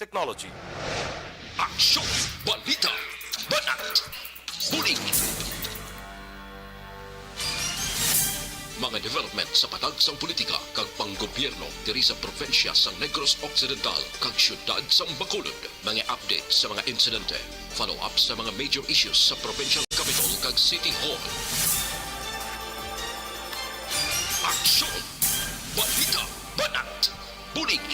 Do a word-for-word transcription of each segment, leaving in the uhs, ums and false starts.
Technology. Aksyon! Balita! Banat! Bulig! Mga development sa patag sang politika kag panggobyerno diri sa probinsya sang Negros Occidental kag siyudad sang Bacolod. Mga update sa mga insidente, follow-up sa mga major issues sa provincial capital kag city hall. Aksyon! Balita! Banat! Bulig!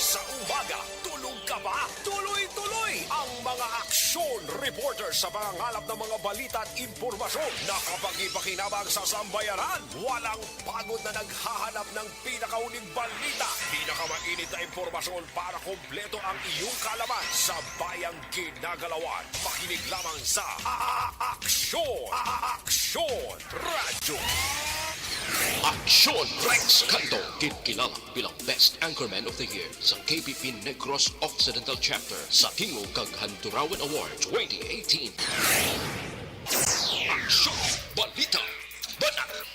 Sa umaga, tulog ka ba? Tuloy-tuloy ang mga aksyon reporter sa pangangalap ng mga balita at impormasyon na kapag-ipakinabang sa sambayanan. Walang pagod na naghahanap ng pinakauling balita, pinakamainit na impormasyon para kompleto ang iyong kaalaman sa bayang ginagalawan. Makinig lamang sa A-, A-, Aksyon! A-, A-, Aksyon! Radyo. Aksyon Rex Canto, ginkilala bilang Best Anchorman of the Year sa K P P Negros Occidental Chapter sa Tingog kag Handurawan Award twenty eighteen. Aksyon! Balita! Banat!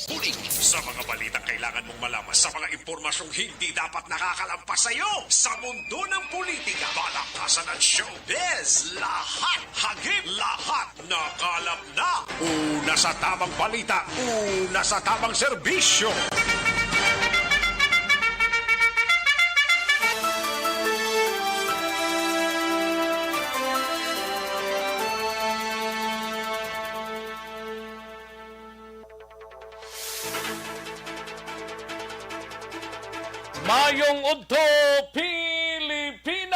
Bulig! Sa mga balitang kailangan mong malaman, sa mga impormasyong hindi dapat nakakalampas sa iyo, sa mundo ng politika, balakasan at showbiz, lahat hagip, lahat nakalap na. Una sa tamang balita, una sa tamang serbisyo. Mayong udto, Pilipinas!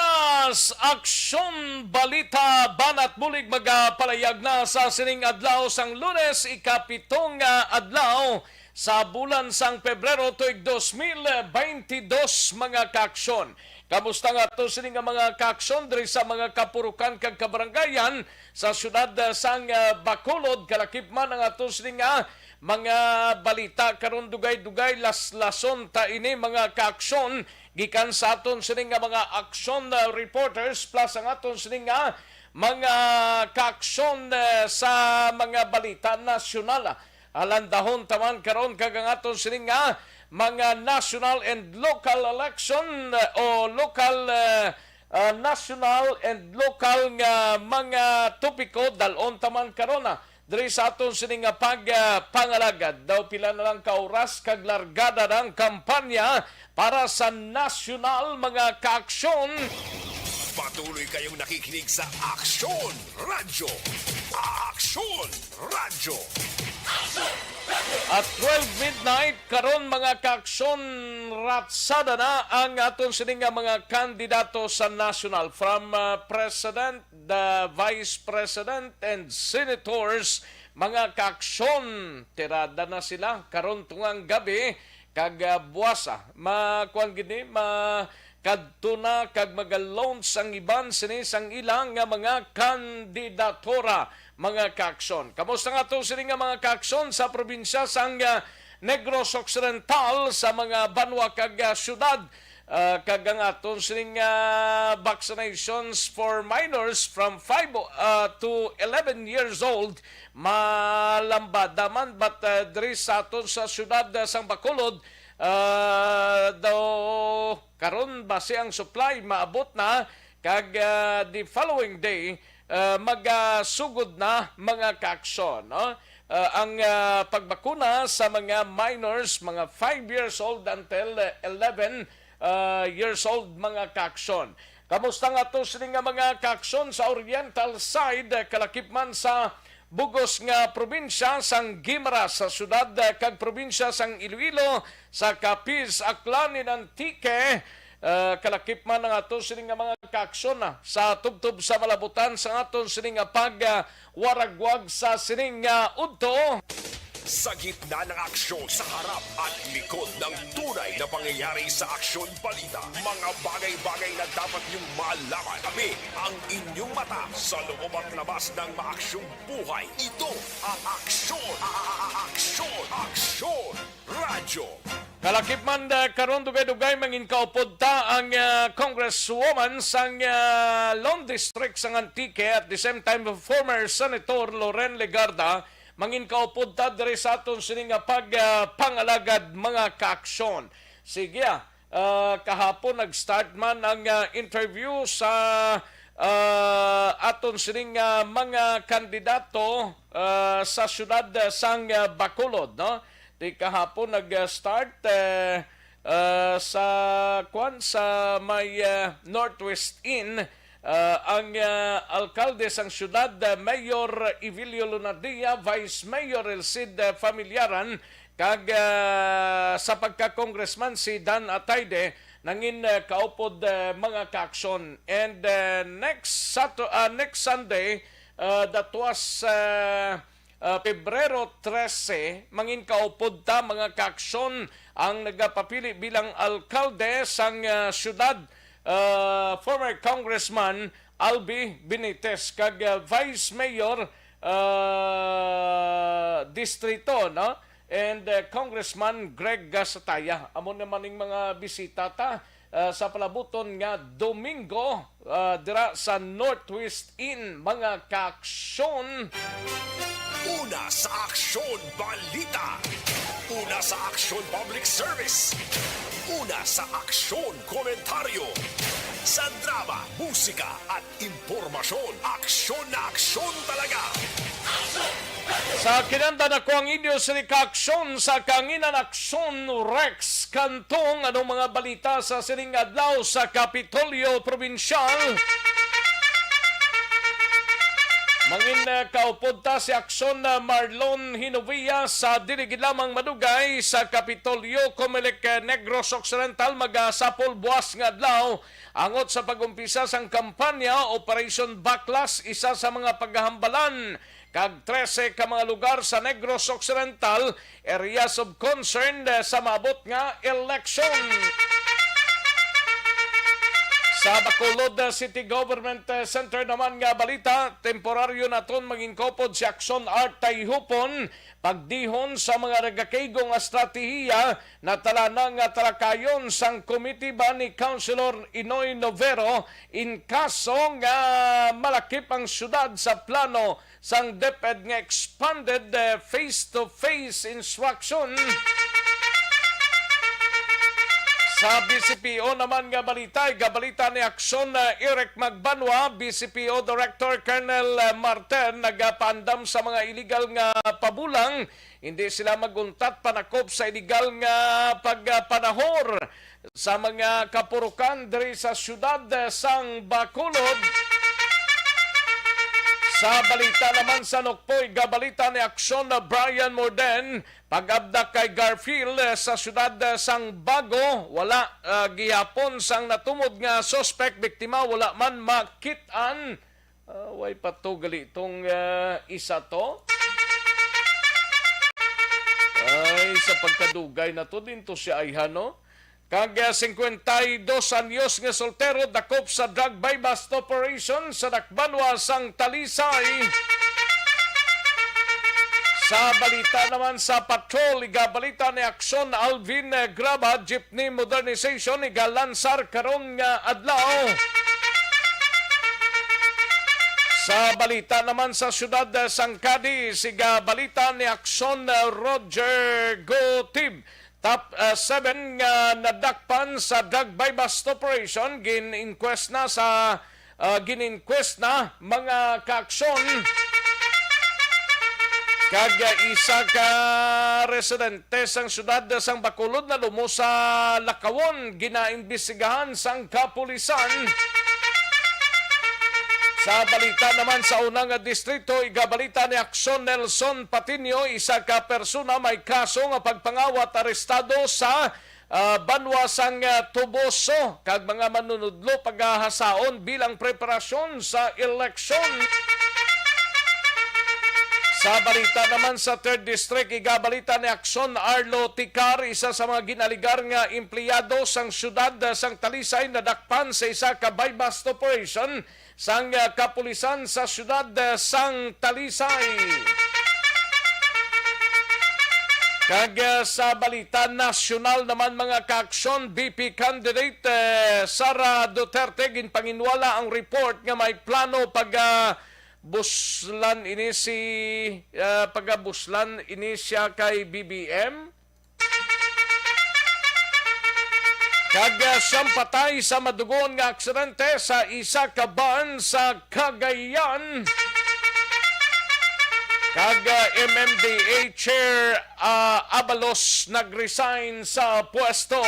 Aksyon, balita, banat bulig magapalayag na sa sining adlaw sang Lunes, ikapito nga adlaw sa bulan sang Pebrero tuig dos mil baynte dos, mga kaaksyon. Kamusta nga ato sini nga mga kaaksyon diri sa mga kapurukan kag kabarangayan sa siyudad, ah, sang, ah, Bacolod? Kalakip man ang ato sini nga mga balita karon, dugay-dugay, laslason ta ini, mga kaaksyon, gikan sa aton sini nga mga aksyon, ah, reporters plus ang aton sini nga mga kaaksyon, ah, sa mga balita nasyonal. Alandahon ta man karon kag ang aton sini nga mga national and local election, eh, o local, eh, ah, national and local nga mga topiko, dal-on ta man karon, ah, diri sa aton sini nga pag, ah, pangalagad. Daw pila na lang ka oras kag largada na ang kampanya para sa nasyonal, mga kaaksyon. Patuloy kayong nakikinig sa Aksyon Radyo. Aksyon Radyo. At twelve midnight karon, mga kaaksyon, ratsada na ang aton sini nga mga kandidato sa national, from, ah, president, the vice president, and senators, mga kaaksyon. Tirada na sila karon tungang gabi, kag, ah, buwasa, makuan gid ni, ma-, kadto na kag maga-launch ang iban sini sang ila nga mga kandidatura, mga kaaksyon. Kamusta nga to sini nga mga kaaksyon sa probinsya sang, ah, Negros Occidental, sa mga banwa kag, ah, syudad, ah, kag ang aton sining, ah, vaccinations for minors from five, ah, to eleven years old, malambada man, but, ah, diri sa aton sa syudad, ah, sang Bacolod, ah, daw karon basi ang supply maabot na, kag, ah, the following day, ah, magasugod na, mga kaaksyon, no? Ah, ang, ah, pagbakuna sa mga minors, mga five years old until, ah, eleven, ah, years old, mga kaaksyon. Kamusta nga to sini nga mga kaaksyon sa Oriental side, ah, kalakip man sa bugos nga probinsya sang Guimaras, sa syudad, ah, kag probinsya sang Iloilo, sa Capiz, Aklan, and Antique, ah, kalakip man ang ato sini nga mga kaaksyon, ah, sa tubtob sa malabutan sa aton sini nga pag, ah, waragwag sa sining, ah, udto. Sa gitna ng aksyon, sa harap at likod ng tunay na pangyayari sa Aksyon Balita, mga bagay-bagay na dapat niyong malaman. Kami ang inyong mata sa loob at labas ng maaksyong buhay. Ito ang Aksyon, a-, a-, a-, Aksyon, Aksyon Radyo. Kalakip man, ah, karon dugay-dugay manginkaupod ta ang, ah, Congresswoman sang, ah, Lone District sang Antique, at the same time former Senator Loren Legarda, manginkaupod ta diri sa aton sini nga pag, ah, pangalagad, mga kaaksyon. Sige, ah, Ah, kahapon nag-start man ang, ah, interview sa, ah, aton sining, ah, mga kandidato, ah, sa siyudad, ah, sang, ah, Bacolod, no? Di kahapon nag-start, eh, ah, sa, kwan, sa may, ah, Northwest Inn, ah, ang, ah, alkalde sang siyudad, ah, Mayor Evilio Lunardia, Vice Mayor Elcid, ah, Familiaran, kag, ah, sa pagka-congressman si Dan Atayde nangin, ah, kaupod, ah, mga kaaksyon. And, ah, next Sato-, ah, next Sunday, ah, that was, ah, ah, Pebrero trese, mangin kaupod ta, mga kaaksyon, ang nagapapili bilang alkalde sang, ah, siyudad, ah, former Congressman Albi Benitez kag, ah, Vice Mayor, ah, Distrito, no? And, ah, Congressman Greg Gasataya. Amo naman ning mga bisita ta, ah, sa palabuton nga Domingo, ah, dira sa Northwest Inn, mga kaaksyon. Una sa Aksyon Balita. Una sa Aksyon Public Service. Una sa Aksyon Komentaryo. Sa drama, musika at impormasyon, aksyon na aksyon talaga. Sa kinanda na ko ang inyo sini kaaksyon sa kanginan aksyon, Rex Cantong. Anong mga balita sa sining adlaw sa Kapitolyo Probinsyal? Mangin, eh, kaupod ta si Aksyon, eh, Marlon Hinovia sa dili gid lamang madugay sa Kapitolyo, Comelec, eh, Negros Occidental, magasapol buas nga adlaw angot sa pag-umpisa sang kampanya Operation Baklas, isa sa mga paghambalan kag trese ka mga lugar sa Negros Occidental, areas of concern, eh, sa maabot nga eleksyon. Sa Bacolod, eh, City Government, eh, Center naman nga balita, temporaryo naton mangin kaupod si Aksyon Art Tayhupon, pagdihon sa mga nagakaigo nga estratehiya na talana nga talakayon sang komitiba ni Councilor Inoy Novero in kaso nga malakip ang syudad sa plano sang DepEd nga expanded, eh, face-to-face instruction. Sa B C P O naman nga balita, igabalita ni Aksyon, eh, Eric Magbanwa, B C P O Director Colonel, eh, Martin, nagapaandam sa mga illegal nga pabulang. Hindi sila maguntat panakop sa illegal nga pagpanahor sa mga kapurukan diri sa siyudad, eh, sang Bacolod. Sa balita naman sa Nukpoy, gabalita ni Aksyon na Brian Morden, pag-abdak kay Garfield, eh, sa siyudad, eh, sang Bago, wala, ah, gihapon sang natumod nga suspect, biktima, wala man makit-an. Ah, way pa to gali tong, ah, isa to? Ay, sa pagkadugay na to, din to siya ay, no? Kag, ah, singkwenta y dos anyos nga soltero dakop sa drug buy-bust operation sa Dakbanwa sang Talisay. Sa balita naman sa patrol, igabalita ni Aksyon Alvin, eh, Graba, jeepney modernization, igalansar karon nga adlaw. Sa balita naman sa siyudad, eh, sang Cadiz, igabalita ni Aksyon, eh, Roger Gotib. Top, ah, seven nga nadakpan sa drug buy-bust operation, gin-inquest na sa, ah, gin-inquest na mga kaaksyon. Kag, ah, isa ka residente sang siyudad sang Bacolod nalumo sa lakawon, ginaimbestigahan sang kapulisan. Sa balita naman sa una nga distrito, igabalita ni Aksyon Nelson Patiño, isa ka persona may kaso nga pagpangawat arestado sa, ah, banwa sang, ah, Toboso, kag mga manunudlo pagahasaon bilang preparasyon sa eleksyon. Sa balita naman sa Third District, igabalita ni Aksyon Arlo Ticar, isa sa mga ginaligar nga empleyado sang siyudad, ah, sang Talisay, nadakpan sa isa ka buy-bust operation sang, ah, kapulisan sa siyudad, ah, sang Talisay. Kag, ah, sa balita nasyonal naman, mga kaaksyon, V P candidate, eh, Sara Duterte, ginpanginwala ang report nga may plano pag, ah, buslan ini si, ah, pagabuslan ini siya kay B B M. Kag, ah, siyam patay sa madugon nga aksidente sa isa ka van sa Cagayan. Kag, ah, M M D A Chair, ah, Abalos nag-resign sa pwesto.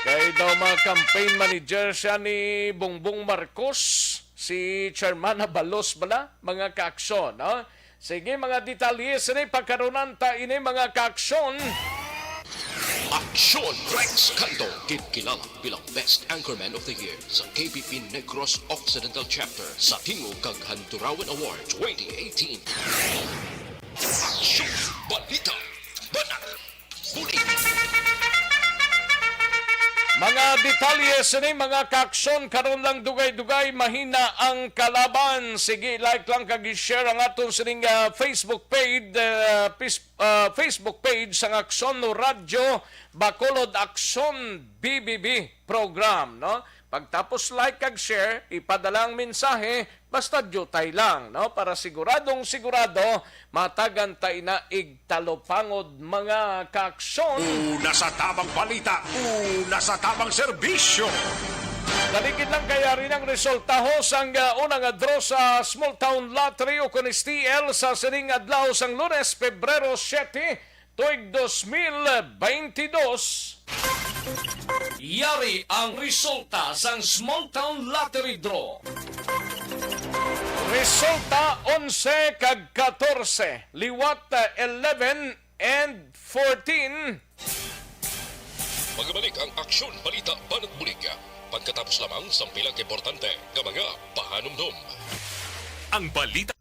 Kay daw mga campaign manager siya ni Bongbong Marcos, si Chairman Abalos bala, mga kaaksyon, no? Sige, mga detalye sini, pagkarunan ta ini, mga kaaksyon. Aksyon Rex Cantong, ginkilala bilang Best Anchorman of the Year sa K P P Negros Occidental Chapter sa Tingog kag Handurawan Award twenty eighteen. Aksyon, balita, banat, bulig. Mga detalye sini, mga kaaksyon, karon lang dugay-dugay mahina ang kalaban. Sige, like lang kag i-share ang aton sining, ah, Facebook page, ah, pis-, ah, Facebook page sang Aksyon Radyo Bacolod, Aksyon B B B program, no? Pagtapos like kag share, ipadala ang mensahe, basta diutay lang, no? Para siguradong sigurado, matagan ta ina ig talupangod, mga kaaksyon. Una sa tamang balita, una sa tamang serbisyo. Dali gid lang kay ari ang resulta ho sang, ah, una nga draw sa Small Town Lottery o kon S T L sa sining adlaw sang Lunes, Pebrero siete, tuig dos mil bentidus. Yari ang resulta sang Small Town Lottery Draw. Resulta, onse kag katorse, liwat, ah, eleven and fourteen. Magabalik ang Aksyon, Balita, Banat, Bulig pagkatapos lamang sang pila ka importante nga mga pahanumdom. Ang balita.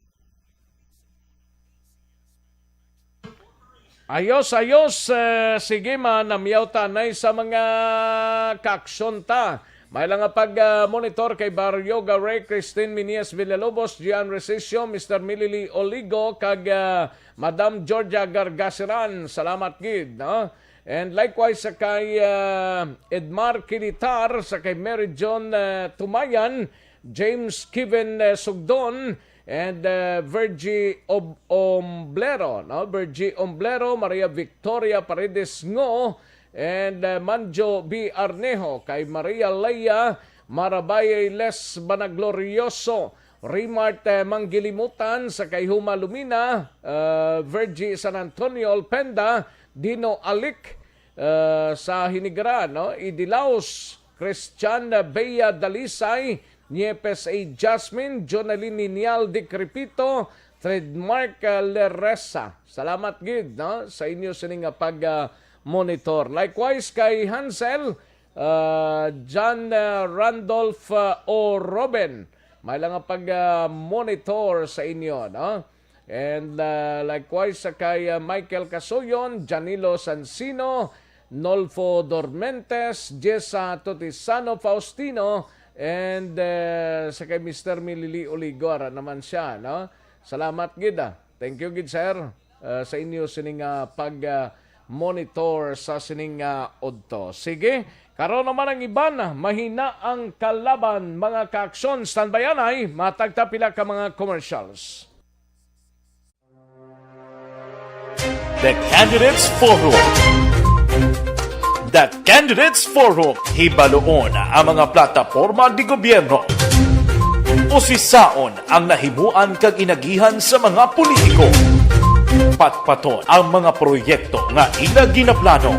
Ayos, ayos. Eh, sige, manamyaw ta anay sa mga kaaksyon ta. May lang nga pag, ah, monitor kay Barrio Gare, Christine Minias Villalobos, Gian Resisio, Mister Milili Oligo, kag, ah, Madam Georgia Gargasiran. Salamat gid, no? And likewise sa kay, ah, Edmar Kilitar, sa kay Mary John, ah, Tumayan, James Kiven, eh, Sugdon, and, eh, Virgie Ob-, Omblero, no? Virgie Omblero, Maria Victoria Paredes Ngo, and, eh, Manjo B Arnejo, kay Maria Leia Marabay Les Banaglorioso, Rimart, eh, Manggilimutan, sa kay Huma Lumina, eh, Virgie San Antonio Olpenda, Dino Alic, eh, sa Hinigaran, no? Idilaos, Christian Bea Dalisay, Niepes A Jasmine, Jonalyn Ninial Dikrepito, Trademark, uh, Leresa. Salamat gid, no, sa inyo sini nga pag, uh, monitor. Likewise kay Hansel, uh, John, uh, Randolph, uh, O Robin. May lang nga pag, uh, monitor sa inyo, no? And, uh, likewise sa kay, uh, Michael Casuyon, Janilo Sansino, Nolfo Dormentes, Jessa Totisano Faustino, and, uh, sa kay Mister Milili Oligor naman siya, no? Salamat gid, ah. Thank you gid, sir, uh, sa inyo sining, uh, pag, uh, monitor sa sining, uh, udto. Sige, karon naman ang iban, mahina ang kalaban, mga kaaksyon. Standby anay, matag ta pila ka mga commercials. The Candidates Forum. The Candidates Forum. Hibaluon ang mga plataporma di gobyerno. Usisaon ang nahimuan kag inagihan sa mga politiko. Patpaton ang mga proyekto nga ila ginaplano.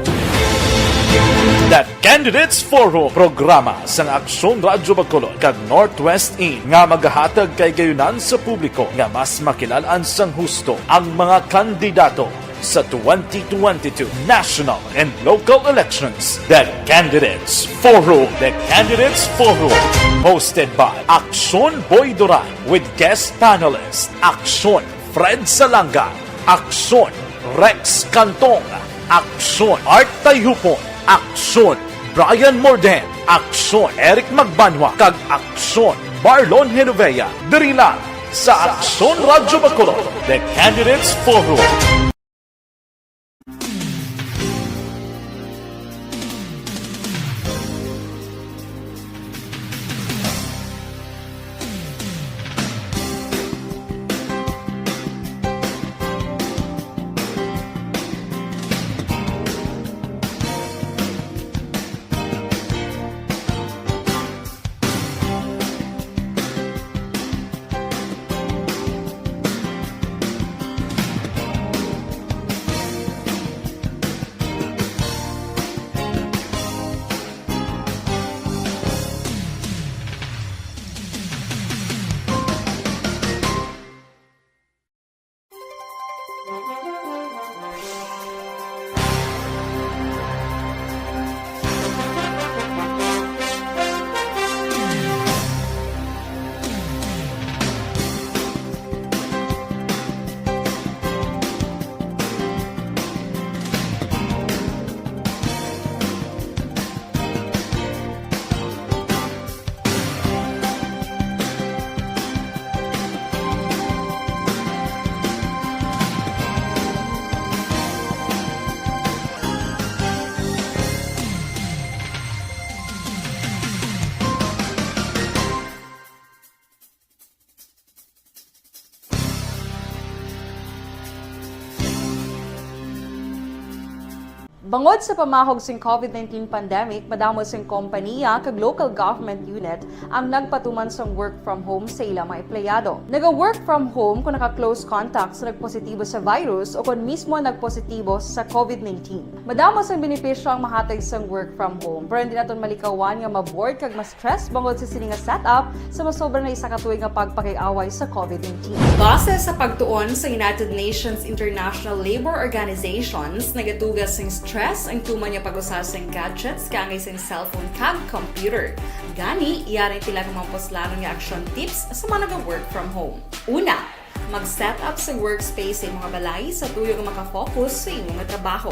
The Candidates Forum, programa sang Aksyon Radyo Bacolod kag Northwest Inn nga magahatag kay gayunan sa publiko nga mas makilal-an sang husto ang mga kandidato sa twenty twenty-two national and local elections. The Candidates Forum. The Candidates Forum, hosted by Aksyon Boy Duran with guest panelist Aksyon Fred Salanga, Aksyon Rex Cantong, Aksyon Art Tayhupon, Aksyon Brian Morden, Aksyon Eric Magbanwa, kag Aksyon Marlon Genovea. Diri lang sa Aksyon Radyo Bacolod, The Candidates Forum. Bangod sa pamahog sing covid nineteen pandemic, madamo sing kompaniya kag local government unit ang nagpatuman sang work from home sa ila mga empleyado. Naga-work from home kung naka-close contact sa nagpositibo sa virus o kon mismo nagpositibo sa covid nineteen. Madamo sang benepisyo ang mahatag sang work from home, pero hindi naton malikawan nga ma-bored kag ma-stress bangod sa sini nga setup sa masobra na isa ka tuig nga pagpakig-away sa covid nineteen. Base sa pagtuon sa United Nations International Labour Organizations, nagatuga sing stress ang tuman nga pag-usa sing gadgets kaangay sing cellphone kag computer. Gani, yari ang pila ka mga puslanon nga action tips sa mga naga-work from home. Una, mag-set up sa workspace sa imong balay sa tuyo nga makafocus sa imong nga trabaho.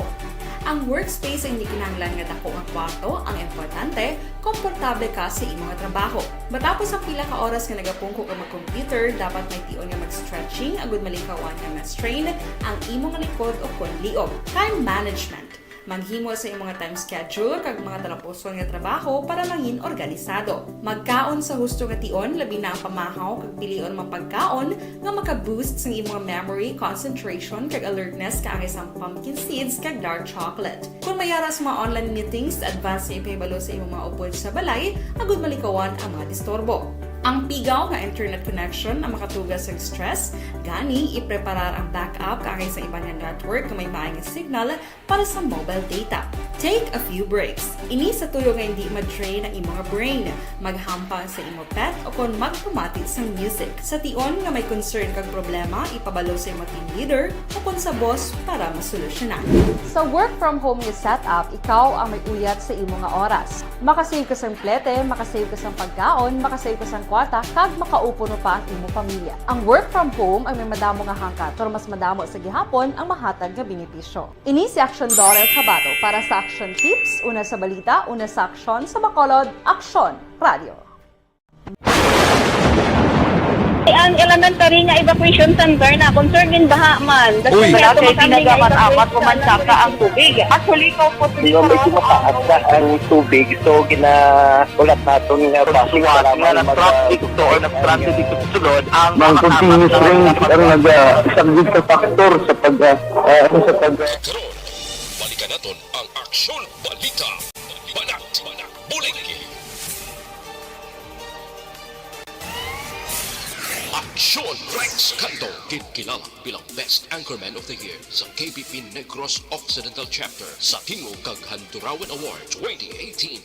Ang workspace ay hindi kinahanglan nga dako nga kwarto, ang importante, komportable ka sa imong nga trabaho. Matapos ang pila ka oras nga nagapungko ka mag-computer, dapat may tion nga mag-stretching agud malikawan nga ma-strain ang imong likod o kon liog. Time management. Maghimo sa imong nga time schedule kag mga talapuson nga trabaho para mangin organisado. Magkaon sa husto nga tion, labi na ang pamahaw kag pilion mga pagkaon nga maka-boost sang imong memory, concentration, kag alertness kaangay sang pumpkin seeds kag dark chocolate. Kon may ara sa mga online meetings, advance nga ipahibalo sa imong mga upod sa balay agud malikawan ang mga disturbo. Ang pigaw nga internet connection ang makatuga sang stress, gani ipreparar ang backup kaangay sa iban nga network nga may maayo nga signal para sa mobile data. Take a few breaks. Ini sa tuyo nga hindi ma-drain ang imo nga brain. Maghampang sa imo pet o kon magpamati sang music. Sa tion nga may concern kag problema, ipabalo sa imo team leader o kon sa boss para masolusyonan. Sa work from home nga setup, ikaw ang may uyat sa imo nga oras. Makasave ka sang plete, makasave ka sang pagkaon, makasave ka sang kwarta, kag makaupod mo pa ang imo pamilya. Ang work from home ay may madamo nga hangkat, pero mas madamo sa gihapon ang mahatag nga benepisyo. Ini si Action Daughter Kabato para sa Action Tips, una sa balita, una sa aksyon, sa Bacolod, Aksyon Radio. Ang elementary nga evacuation center na concerned in baha man. Uy, Daghan kay kamo kami nga tinaga man, evacuation amat ko man center. Saka ang tubig. Actually, ikaw po, Di ba, medyo mataas na ang tubig, so ginaulat naton nga Pagsuwat nga nag-traffic to or nag-traffic dito sa sulod, ang Ng mga continuous tapat na rain ang nagpag- nagasaglit sa factor sa pag, ah, ah, ano, sa pag- Karon, balikan naton ang Aksyon Balita. Banat, banat, bulig. Aksyon Rex Canto, ginkilala bilang Best Anchorman of the Year sa K B P Negros Occidental Chapter sa Tingog kag Handurawan Award twenty eighteen.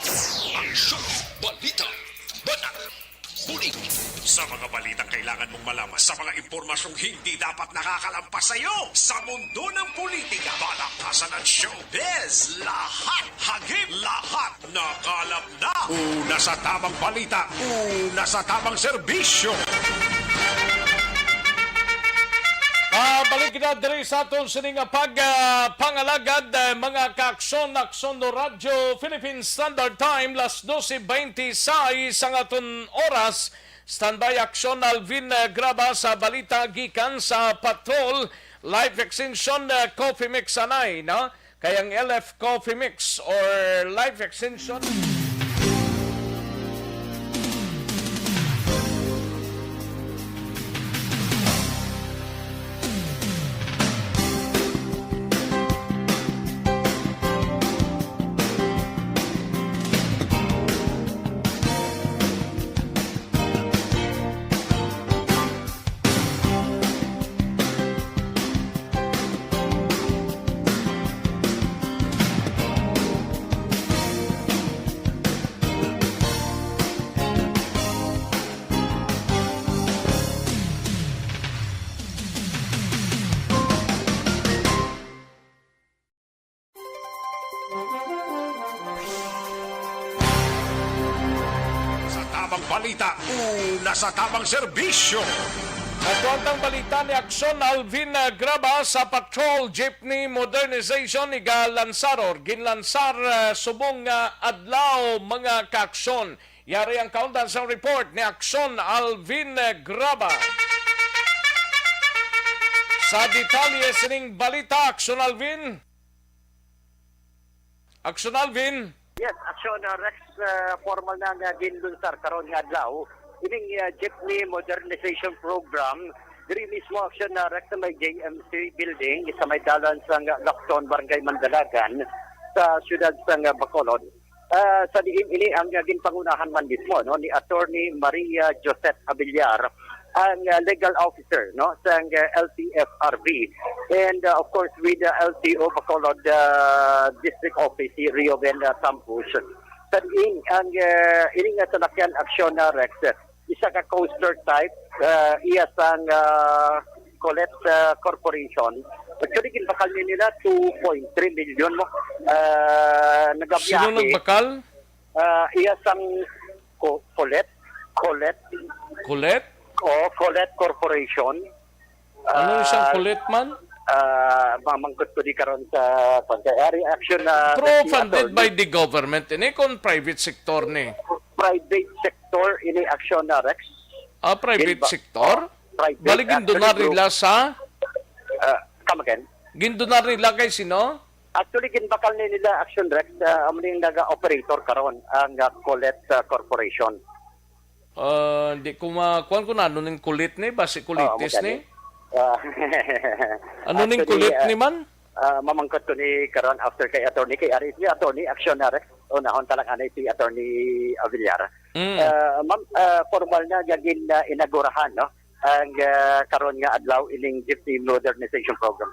Aksyon Balita. Banat. Bulig. Sa mga balitang kailangan mong malaman, sa mga impormasyong hindi dapat nakakalampas sa iyo, sa mundo ng politika, balakasan at showbiz, lahat, hagip, lahat, nakalap na. Una sa tamang balita, una sa tamang serbisyo. Ah, balik kita diri sa aton sini nga pag, ah, pangalagad, eh, mga kaaksyon, aksyon no Radyo Philippine Standard Time, las doce veintiséis ang aton oras. Standby aksyon, Alvin, eh, Graba sa balita gikan sa Patrol. Life Extension, eh, Coffee Mix anay, no? Kay ang L F Coffee Mix or Life Extension. Balita, una sa tamang serbisyo. Ato ang tang balita ni Akson Alvin, ah, Graba sa Patrol Jeepney Modernization iga lansaror. Ginlansar, ah, subong nga adlaw, mga kaakson. Yari ang kaundan sang report ni Akson Alvin, ah, Graba. Sa detalye sining balita, Akson Alvin. Akson Alvin. Yes, Akson, uh, Rex, uh, formal na nga ginlunsar karon nga adlaw ining, uh, Jeepney Modernization Program diri mismo, Akson, uh, Rex, sa may J M C Building sa may dalan sang Lacson, Barangay Mandalagan, sa siyudad sang, uh, Bacolod. Uh, sa diin ini ang, uh, ginpangunahan man mismo, no, ni Attorney Maria Josette Avillar, ang, uh, legal officer, no, sang, uh, L T F R B, and, uh, of course, with the L T O Bacolod, uh, District Office, si Rioben, uh, Tampus. Sa diin ang, uh, ini nga salakyan, Akson, uh, Rex, isa ka coaster type, uh, iya sang, uh, Colette, uh, Corporation. Actually, ginbakal ni nila two point three million mo. Uh, Sino nagabiyahe, nagbakal? Uh, iya sang Co-, Colette, Colette. Colette? O, Colette Corporation. Ano isang Ah, Colette man? Ah, mamangkot ko di karon sa, sa, sa reaction na Pero sa funded attorney. By the government ini kon private sector ni? Private sector ini, Akson, na, Rex. Ah, private Ginba-, sector? Oh, private, Bali, actually, gindonar bro. Nila sa? Ah, come again? Gindonar nila kay sino? Actually, ginbakal ni nila, Akson, Rex, ah, amo ning naga-operator karon ang, ah, Colette, ah, Corporation. Ah, di ko ma-, kuwan ko na, ano ning kulit ni? Basi kulitis ni? Ah, Ano ning actually, kulit ah, ni man? Ah, mamangkot ko ni karon after kay attorney, kay ari si attorney, Akson, na, Rex. Unahon ta lang anay si attorney Avillar. Mm. Ah, ma'am, ah, formal na nga gin-, ah, inaugurahan, no? Ang, ah, karon nga adlaw ining Jeepney Modernization Program.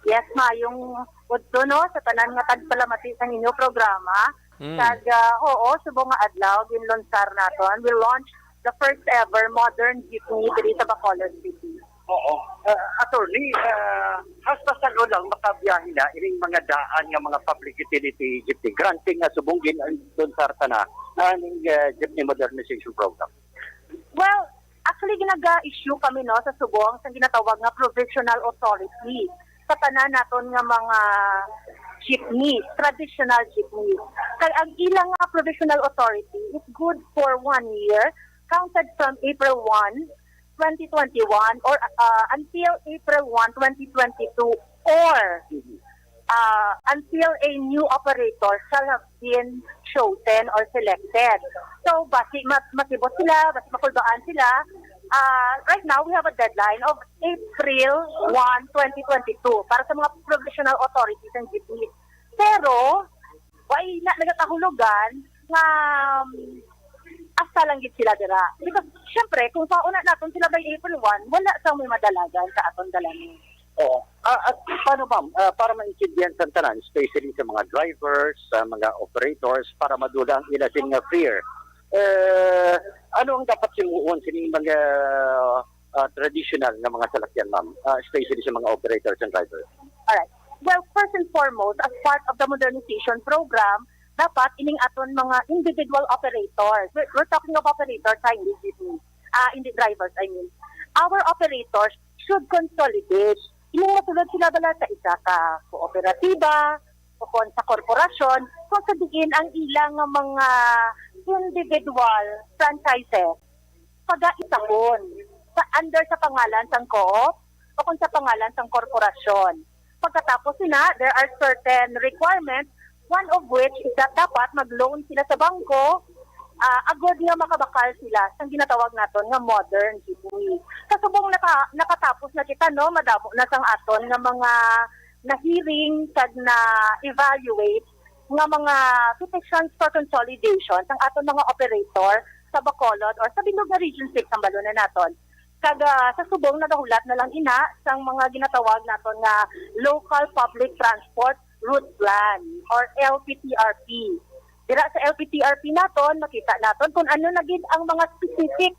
Yes, maayong udto, no, sa tanan nga tagpalamati sang inyo programa. Mm. Kag, ah, oo, subong nga adlaw, ginlunsar naton. We launched the first ever modern jeepney diri sa Bacolod City. Oo. Ah, attorney, ah, hasta san-o lang makabiyahe na ining mga daan nga mga public utility jeepney? Granting nga subong ginlunsar ta na ang, ah, Jeepney Modernization Program. Well, actually, ginaga-issue kami, no, sa subong sang ginatawag nga provisional authority sa tanan naton nga mga jeepneys, traditional jeepneys. Kay ang ilang nga provisional authority is good for one year, counted from April one, twenty twenty-one, or, uh, until April one, twenty twenty-two, or, uh, until a new operator shall have been chosen or selected. So, basi ma-, masibot sila, basi makulbaan sila. Uh, right now, we have a deadline of April one, twenty twenty-two para sa mga provisional authorities and jeepneys. Pero, way na nagakahulugan nga, um, hasta lang gid sila dira. Because, syempre, kung pauna naton sila by April one, wala sang may madalagan sa aton dalani. Oo. Ah, at paano, ma'am, ah, para maintindihan sa tanan, especially sa mga drivers, sa mga operators, para madula ang ila sing nga fear, eh, ano ang dapat simuon sining mga, ah, traditional nga mga salakyan, ma'am, ah, especially sa mga operators and drivers? Alright. Well, first and foremost, as part of the modernization program, dapat ining aton mga individual operators, we're, we're talking of operators, ha, hindi jeepney, ah, hindi drivers, I mean. Our operators should consolidate. Ining masulod sila bala sa isa ka kooperatiba o kon sa korporasyon, kung sa diin ang ilang mga individual franchises pagaisahon sa under sa pangalan sang co-op o kon sa pangalan sang korporasyon. Pagkatapos sina, there are certain requirements, one of which is that dapat mag-loan sila sa bangko, ah, agod nga makabakal sila sa ginatawag naton nga modern jeepney. Sa subong naka-, nakatapos na kita, no, madamo na sang aton nga mga na-hearing kag na-evaluate nga mga petitions for consolidation sang aton mga operator sa Bacolod or sa bilog nga Region six ang balunan naton. Kag, ah, sa subong nagahulat na lang ina sang mga ginatawag naton nga local public transport route plan or L P T R P. Dira sa L P T R P naton, makita naton kung ano na gid ang mga specific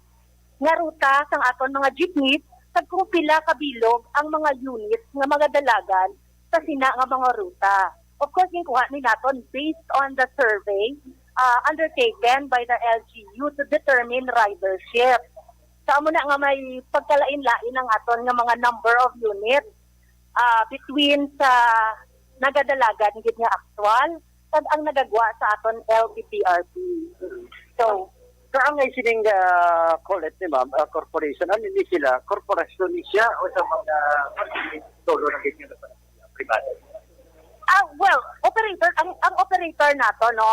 nga ruta sang aton mga jeepneys kag kung pila ka bilog ang mga units nga magadalagan sa sina nga mga ruta. Of course, ginkuha ni naton based on the survey, ah, undertaken by the L G U to determine ridership. Sa amo na nga may pagkalain-lain ang aton nga mga number of units, ah, between sa nagadalagan gid nga aktual kag ang nagagwa sa aton L P P R P. So, Kaangay sining, ah, call it ni ma'am, ah, corporation, ano ni sila? Korporasyon ni siya o sa mga solo na gid nga pribado? Ah, well, operator, ang, ang operator nato, no,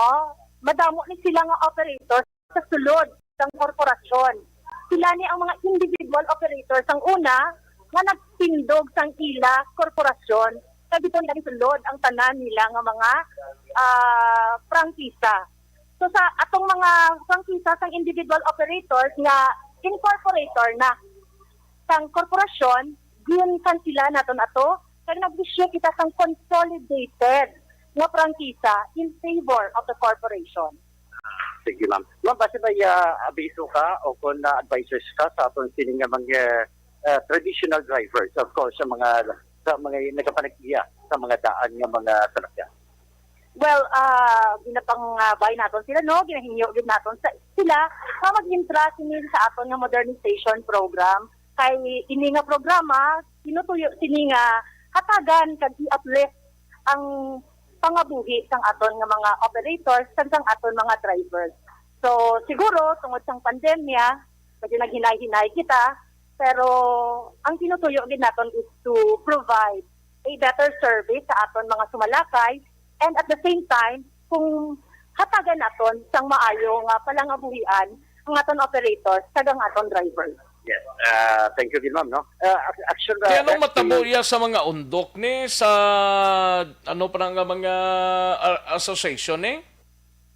madamo ni sila nga operator sa sulod sang korporasyon. Sila ni ang mga individual operators ang una nga nagtindog sang ila korporasyon, kag dito nila gisulod ang tanan nila nga mga, ah, prangkisa. So, sa atong mga prangkisa sang individual operators nga incorporator na sang korporasyon, ginkansela naton ato, kag nag-issue kita sang consolidated nga prangkisa in favor of the corporation. Sige, ma'am. Ma'am, basi may, ah, abiso ka o kung na-advisors ka sa aton sining nga mga, ah, traditional drivers, of course, sa mga, sa mga nagapanag-iya sa mga daan nga mga salakyan? Well, ah, ginapangabay naton sila, no? Ginahingyo gid naton sa sila nga mag-intra sini sa aton nga modernization program. Kay ini nga programa, tinutuyo sini nga hatagan kag i-uplift ang pangabuhi sang aton nga mga operators kag sang aton mga drivers. So, siguro, tungod sang pandemya, medyo naghinay-hinay kita, pero ang tinutuyo gid naton is to provide a better service sa aton mga sumalakay, and at the same time, kung hatagan naton sang maayo nga palangabuhian ang aton operators kag ang aton drivers. Yes. Ah, thank you din, ma'am, no? Ah, ac-, action, ah, Kaya anong that matabo is iya sa mga undok ni sa ano pa nga mga, ah, association ni?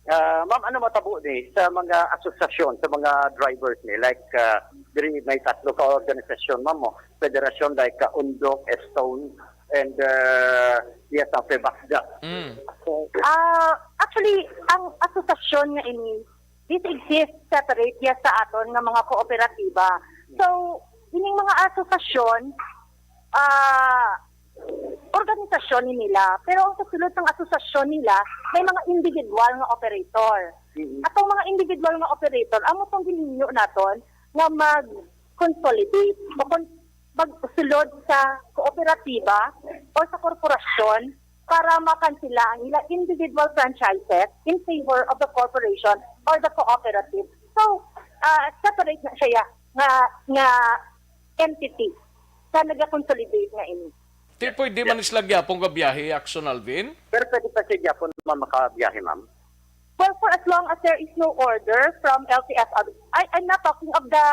Ah, ma'am, ano matabo ni sa mga asosasyon, sa mga drivers ni? Like, ah, diri may tatlo ka organisasyon, ma'am, mo. Federasyon like, ah, Undok, Estone, and, ah, yes, ang Febasda. Mm. So, Ah, actually, ang asosasyon nga ini, this exists separate, yes, sa aton nga mga kooperatiba. So, ining mga asosasyon, ah, organisasyon ni nila, pero ang kasulod sang asosasyon nila may mga individual nga operator. Mm. Atong mga individual nga operator, amo tong ginhingyo naton nga mag-consolidate o kon-, magsulod sa kooperatiba o sa korporasyon para makansela ang ila individual franchises in favor of the corporation or the cooperative. So, ah, separate na siya nga, nga entity sa nagakonsolidate nga ini. Di pwede man sila gyapon nga biyahe, Action Alvin? Pero pwede pa siya gyapon ma-, makabiyahe, ma'am? Well, for as long as there is no order from L T F R, I, I'm not talking of the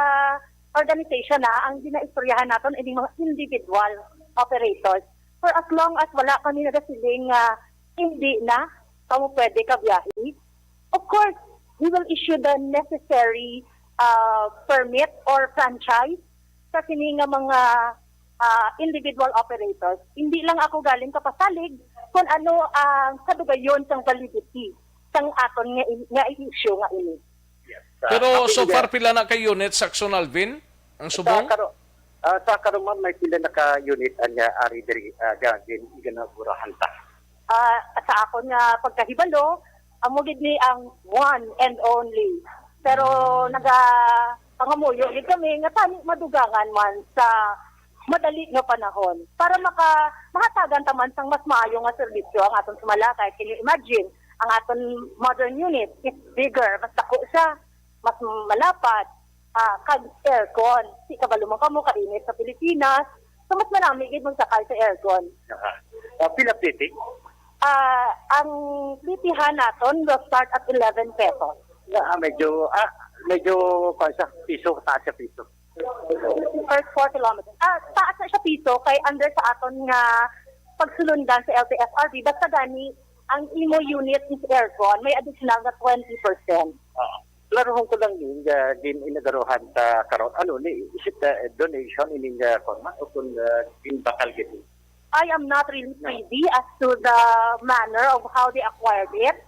organization, na ang ginaistoryahan naton ining mga individual operators. For as long as wala kami nagasiling nga hindi na kamo pwede ka biyahe, of course, we will issue the necessary, uh, permit or franchise sa sini nga mga, ah, individual operators. Hindi lang ako galing kapasalig kung ano ang kadugayon sang validity sang aton nga in-, nga issue nga ini. Yes. Sa Pero so far, pila na ka units, Action Alvin, ang subong? Sa karo-, ah, sa karon, ma'am, may pila na ka unit ang, ah, ari diri, ah, ga-, gin-, ginagurahan ta. Ah, sa akon nga pagkahibalo, amo gid ni ang one and only. Pero Mm. naga-, pangamuyo gid kami nga tani madugangan man sa madali nga panahon para maka-, mahatagan ta man sang mas maayo nga serbisyo ang aton sumalakay. Can you imagine? Ang aton modern unit is bigger, mas dako siya, mas malapad, ah, kag aircon. Di kabalo man kamo, kainit sa Pilipinas. So, mas marami gid magsakay sa aircon. Aha. Ah, pila plete? Ah, ang plitihan naton will start at eleven pesos. Ah, medyo, ah, medyo, kuwan sa piso, taas sa piso. Per four kilometers. Ah, taas na siya piso kay under sa aton nga pagsulundan sa L T F R B. Basta gani, ang imo unit is aircon, may additional na twenty percent. Ah, klarohon ko lang ni, ah, din inagaruhan ta karon. Ano ni, is it, ah, donation ining, ah, kuwan, o kung, ah, ginbakal gid? I am not really No. privy as to the manner of how they acquired it.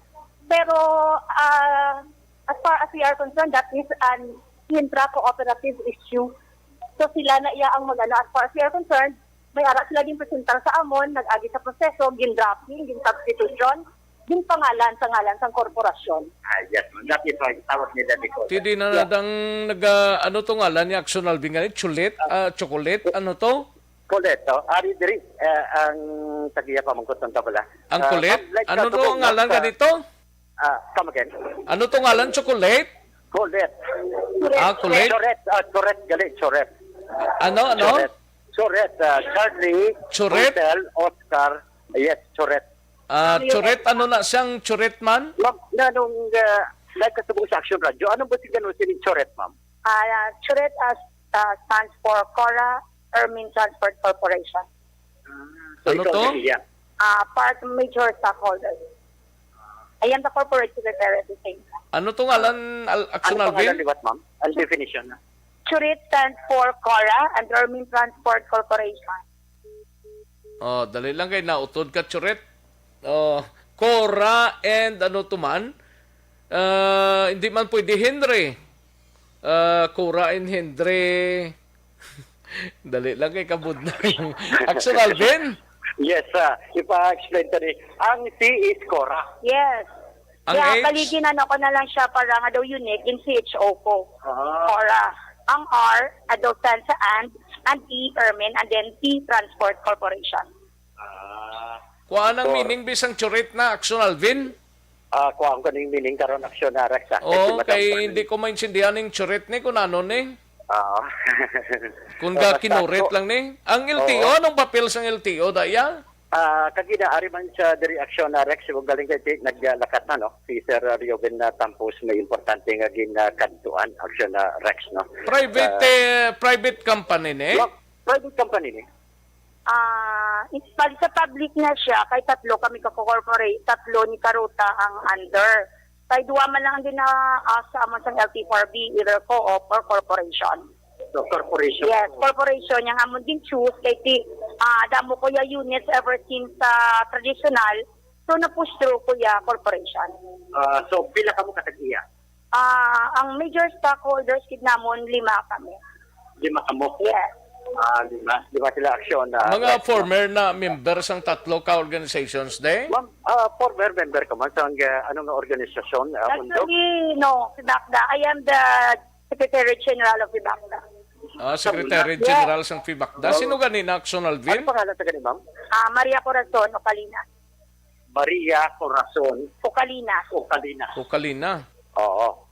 Pero, ah, as far as we are concerned, that is an intra-cooperative issue. So sila na iya ang mag-ano, as far as we are concerned, may ara sila ginpresentar sa amon, nag-agi sa proseso, gin-drafting, gin-substitution, Yung pangalan sa ngalan sang korporasyon. Ah, yes, ma'am. That is why tawag nila ni Colette. Ti di na Yeah. nadang nag, ah, ano to ngalan ni Action Alvin nga ni? Cholet? Ah, chocolate? Ano to? Colette, oh. Ari diri, eh, ang tagiya pamangkot ng tabala. Ang Ah, Colette? ma'am, like Ano sa to ang tukong ngalan sa ganito? Ah, come again? Ano to ngalan? Chocolate? Colette. Ah, Colette? Choret, ah, Choret, gali, Choret. Ano, ano? Choret. Choret, ah, Charlie, Choret? Hotel, Oscar. Yes, Choret. Ah, Choret, ano na siyang Choret man? Ma'am, na nung, ah, nagkasubong sa Action Radio, anong ba siya ganun sining Choret, ma'am? Ah, Choret, ah, ah, stands for Cora Ermine Transport Corporation. So, Ano ikaw to? na iya. Ah, part major stockholder. I am the corporate secretary at the same time. Ano to ngalan, Al-, Action Ano pangalan Alvin? ni what, ma'am? Ang definition na. Churit stands for Cora and Ermine Transport Corporation. Oh, dali lang kay nautod ka, Churit. Oh, Cora and ano to man? Ah, hindi man pwede Henry. Ah, Cora and Henry. Dali lang kay kabudlay. Action Alvin? Yes, ah, ipa-explain to ni. Ang C is Cora. Yes. Ang Kaya H? Bali, ginano ko na lang siya para nga daw unique, in C H O ko. Ah. Cora. Ang R, Adolfensa and, and E, Ermin, and then T, Transport Corporation. Ah. Kuha ang So, meaning bisang Churit na Action Alvin? Ah, kuha ang kuning meaning karon Action na Rex, ah. Oo, Kay si Madam kay Juan. hindi ko maintindihan ning Churit ni kung ano ni. Ah. Kung Ah, ga basta kinurit ko lang ni. Ang L T O, Oo. anong papel sang L T O, daya? Ah, kagina, ari man sa diri Action na Rex, kung galing kay ti-, naglakat na, no? Si Sir Reuben na Tampos may importante nga ginakadtuan, Action na Rex, no? Private, Ah. eh, private company ni? Ma-, private company ni. Ah, is-, bali sa public na siya, kay tatlo kami ka-corporate, tatlo ni Karuta ang under. Kay duwa man lang ang gina-, ah, sa amon sang L T four B, either co-op or corporation. So, corporation. Yes, corporation yang amon din choose kay ti, ah, damo ko ya units ever since sa traditional. So, na-push through ko ya corporation. Ah, so, pila kamo ka tag-iya? Ah, ang major stockholders gid namon, lima kami. Lima kamo? Yes. Ah, lima. Lima sila Action, ah, Mga Rex, no? former na member sang tatlo ka organizations, de? Ma'am, ah, former member ka man sa ang, ah, ano nga organisasyon, ah, Undo? Actually, no, FIBACDA. I am the Secretary General of FIBACDA. Ah, Secretary Yes. General sang FIBACDA. Sino gani na Action Alvin? Ano pangalan sa gani, ma'am? Ah, Maria Corazon Ocalina. Maria Corazon Ocalina. Ocalina. Ocalina. Oo.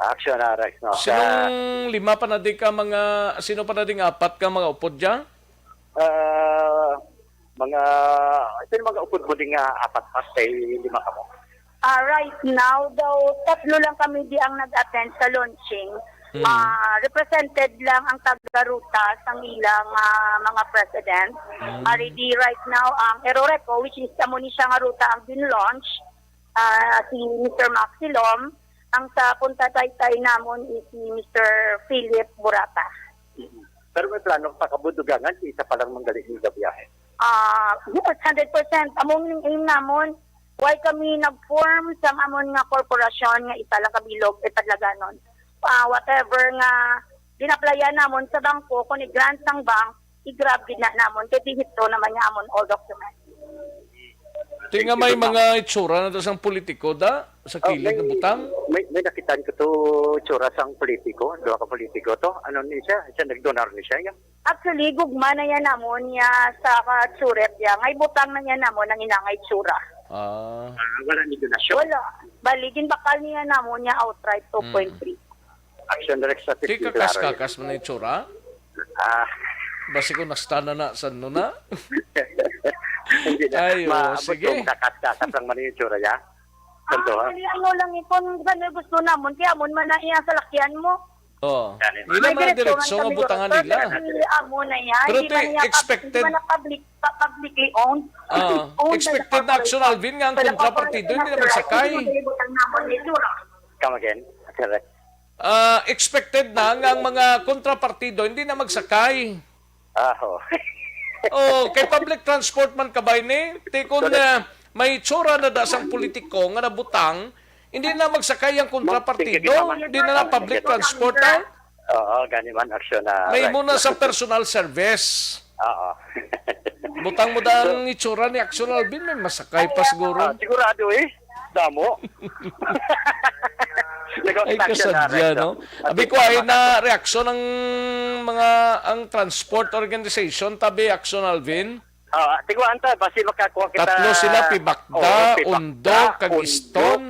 Action na, Rex, no? Sa Sinong lima pa na di ka mga, sino pa na di nga apat ka mga upod dya? Ah, mga, sino mga upod mo di nga apat pa kay lima ka mo? Ah, right now, daw, tatlo lang kami di ang nag-attend sa launching. Mm. Ah, represented lang ang taga-Ruta sang ilang, ah, mga president. Mm. Ari di right now ang Eroreco, which is amo ni siya nga Ruta ang gin-launch, ah, si Mister Maxilom. Ang sa Punta Taytay namon is si Mister Philip Burata. Mhm. Pero may plano pa kabudugangan, isa pa lang manggali nga biyahe. Ah, yes, hundred percent. Amo ang aim namon. Why kami nag-form sang amon nga korporasyon nga isa lang ka bilog, ipadlaganon. Ah, whatever nga ginaplayan namon sa bangko, kung i-grant sang bank, i-grab gid na namon, kay diretso naman nga amon all documents. Ti nga may mga itsura na to sang politiko da sa Oh, kilid may, na butang. may, may nakitaan ko to itsura sang politiko, duha ka politiko to. Ano ni siya? Siya nagdonar ni siya, ya? Actually, gugma na yan namon niya sa ka-, Churet ya. Ngay butang na yan namon ang inangay tsura. Ah. Ah, wala ni donasyon? Wala. Bali, ginbakal niya namon niya outright Mm. two point three. Action direct sa Di fifty kakas-kakas man ang itsura? Ah. Basi ko nasta na na, san no na? Hindi na. Ay, oh, Maabot sige. Yung kakas-kakas lang man yung itsura niya. Santo, Ah, ha? Bali, ano lang, eh, kung ano gusto namon, kaya amon man na iya salakyan mo. Oh. Yan, eh. Ila May man diretso diretso man nga kami butangan doon. Nila. Pero hindi amo na yan. Pero Hindi ito man niya pub-, expected. Hindi man na public, pa-, publicly owned. Ah, Owned by the expected na Action corporation. Alvin nga ang By the kontrapartido corporation hindi na of magsakay. Hindi mo ibutang namon ni Sura. Come again? Correct. Ah, expected na nga ang mga kontrapartido hindi na magsakay. Ah, oo. Oh, kay public transport man kabay ni. Ti kun, Correct. ah, may tsura na da sang politiko nga nabutang, hindi na magsakay ang kontrapartido, Ma'am, sige, ma'am. hindi na na public Sige, ma'am. transport, ah. Oo, gani man, Action na May right. Muna sa personal service. Oo. Butang mo da ang itsura ni Action Alvin, may masakay pa siguro. Ah, sigurado eh. Damo. Nag-, Ay, action na, kasadya, Rex, no? Abi ko, ay na reaksyon ang mga, ang transport organization, tabi, Action Alvin? Ah, tiguan ta, basi makakuha kita. Tatlo sila, Pibakda, Oo, Pibakda, Undok, kag Undok, Stone.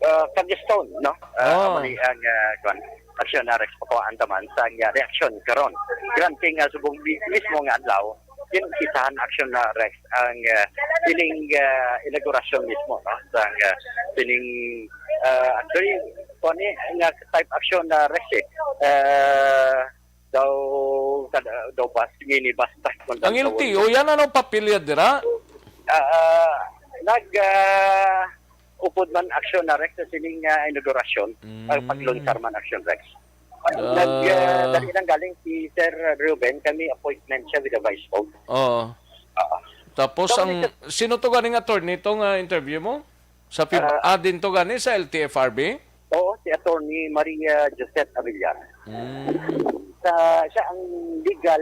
Ah, kag Stone, no? Ah, Oh. Amo ni ang, ah, kuwan, Action na Rex, pakuhaan ta man sa, ah, reaksyon karon. Granting, ah, subong mi-, mismo nga adlaw, ginumpisahan Action na Rex ang, ah, ining, ah, inaugurasyon mismo, no? Sa, ah, ining, ah, actually, kuwan ni, nga type Action na Rex, eh. Ah, daw, kada, daw bus, minibus, bus, kung Ang tawag L T O, yan ano papilya dira? Ah, ah, nag, ah, upod man Action na Rex sa sining, ah, inaugurasyon, Mm. ang paglunsar man Action Rex. Ah. Nag, ah, dali lang galing si Sir Ruben, kami appointment siya with the Vice Cog. Oo. Oo. Tapos So, ang, Mister sino to ganing attorney to nga interview mo? Sa P I B, Ah. ah, din to gani sa L T F R B? Oo, si Attorney Maria Josette Avillar. Mm. Sa, siya ang legal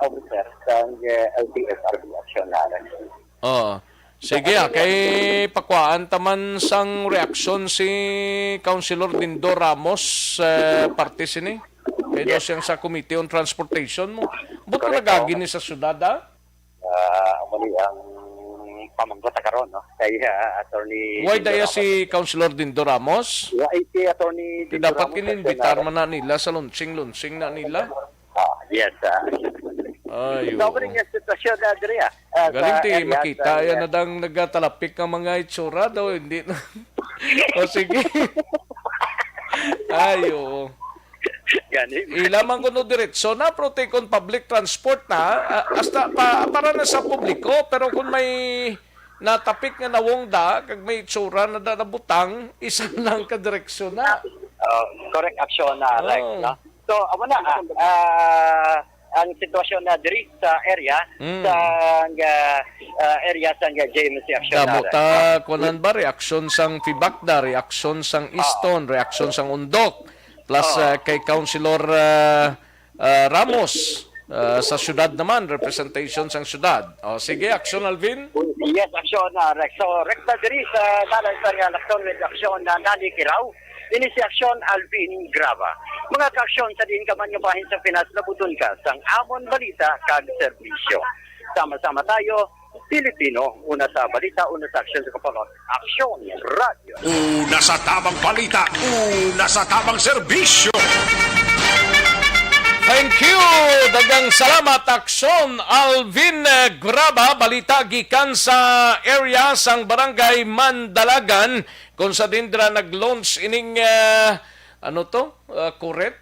officer sa, eh, L T F R B Action na. Oo. Sige, ah, kay pakuhaan ta man sang reaksyon si Councilor Dindo Ramos, eh, parte sini. Kay daw Yes. siyang sa Committee on Transportation mo. Buto Correct, nagagi oo. ni sa syudad, ah? Ah, amo ni ang pamangkot ta karon, no? Kay, ah, Attorney Why Dindo daya Ramos. si Councilor Dindo Ramos? Wa, eh, si Attorney Kaya Dindo dapat Ramos, ininbitar Attorney man na nila sa launching-launching na nila. Ah, yes, ah. Ay, Dapat oo. Yung sitwasyon na diri, ah, ah, Galing sa ti area, makita sa yan area. na dang nagatalapik ang mga itsura daw, hindi na. O sige. Ay, oo. Gani. Ila man kuno diretso na, pero ti kon public transport na, ah, hasta pa, para na sa publiko, pero kung may natapik nga nawong da, kag may itsura na da nabutang, isa lang ka direksyon na. Oh, correct action na, Rex, Oh. no? So, amo na, ah, ah, ang sitwasyon na diri sa area, Mm. sa, ah, ah, area sa J M C action Damo na, Rex. ta, kunan ba, reaksyon sang Fibakda, reaksyon sang Oo. Iston, reaksyon sang Undok, plus, Oo. ah, kay Councilor, ah, ah, Ramos, ah, sa syudad naman, representation sang syudad. O, sige, aksyon, Alvin. Yes, aksyon, ah, Rex. So, rekta diri sa dalan sa nga Lacson with aksyon na Nani Kiraw. Ini si Aksyon Alvin Graba. Mga kaaksyon sa diin ka man nga bahin sa Pinas, labuton ka sang amon balita kag serbisyo. Sama-sama tayo, Pilipino, una sa balita, una sa aksyon sa kapalot. Aksyon, Radyo. Una sa tamang balita, una sa tamang serbisyo. Thank you! Daghang salamat, Aksyon Alvin, eh, Graba. Balita gikan sa area sang Barangay Mandalagan, kung sa dindra nag-launch ining, eh, ano to? Eh, kuret?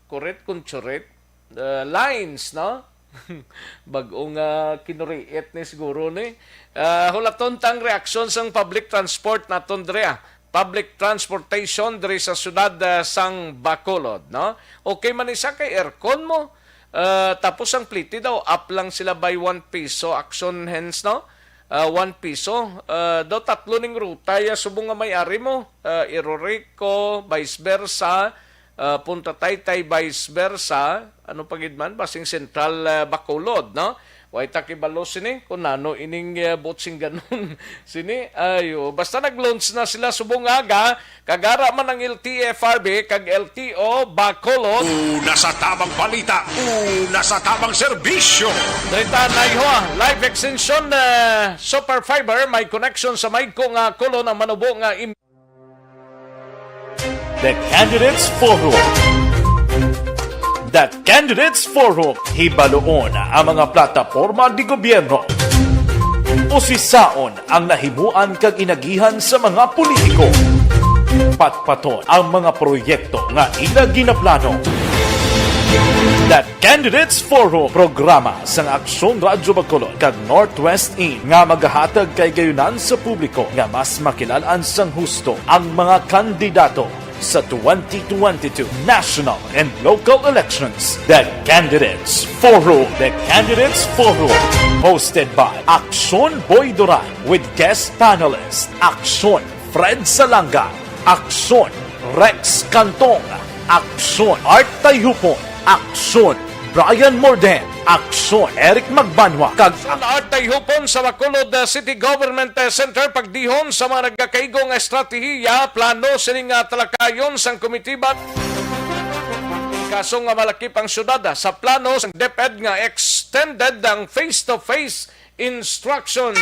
Kuret kung churet? Eh, lines, no? Bag-o nga kinuriit ni siguro ni. Ah, hulaton tang reaksyon sang public transport naton diri, ah. Public transportation diri sa syudad, ah, sang Bacolod, no? Okay man isa kay aircon mo. Ah, tapos ang plete daw, up lang sila by one peso, aksyon hens, no? Ah, one peso. Ah, daw tatlo ning ruta, ya subong nga may ari mo. Ah, Irorico, vice versa. Ah, Punta Taytay, vice versa. Ano pa gid man, basing Central, ah, Bacolod, no? Way ta kibalo sini kung nano ining, ah, buot singganon sini. Ayo, basta nag-launch na sila subong aga, kag ara man ang L T F R B kag L T O Bacolod. Una sa tamang balita, una sa tamang serbisyo. Diri ta, Naiho, live extension, ah, Super Fiber, may connection sa Mayko nga Colon ang manubo nga im- The Candidates Forum. The Candidates Forum, hibaluon ang mga plataporma di gobyerno. Usisaon ang nahimuan kag inagihan sa mga politiko. Patpaton ang mga proyekto nga ila ginaplano. The Candidates Forum, programa sang Aksyon Radyo Bacolod kag Northwest In nga magahatag kay gayunan sa publiko nga mas makilalan sang husto ang mga kandidato sa twenty twenty-two national and local elections. The Candidates Forum. The Candidates Forum. Hosted by Aksyon Boy Duran with guest panelist Aksyon Fred Salanga, Aksyon Rex Cantong, Aksyon Art Tayhupon, Aksyon Brian Morden, Aksyon Eric Magbanwa, kag Aksyon Art Tayhupon sa Bacolod, uh, City Government, uh, Center pagdihon sa mga nagakaigo nga estratehiya, plano sining nga talakayon sang komitiba. Kaso nga malakip ang syudad, uh, sa plano sang DepEd nga extended ang face-to-face instructions.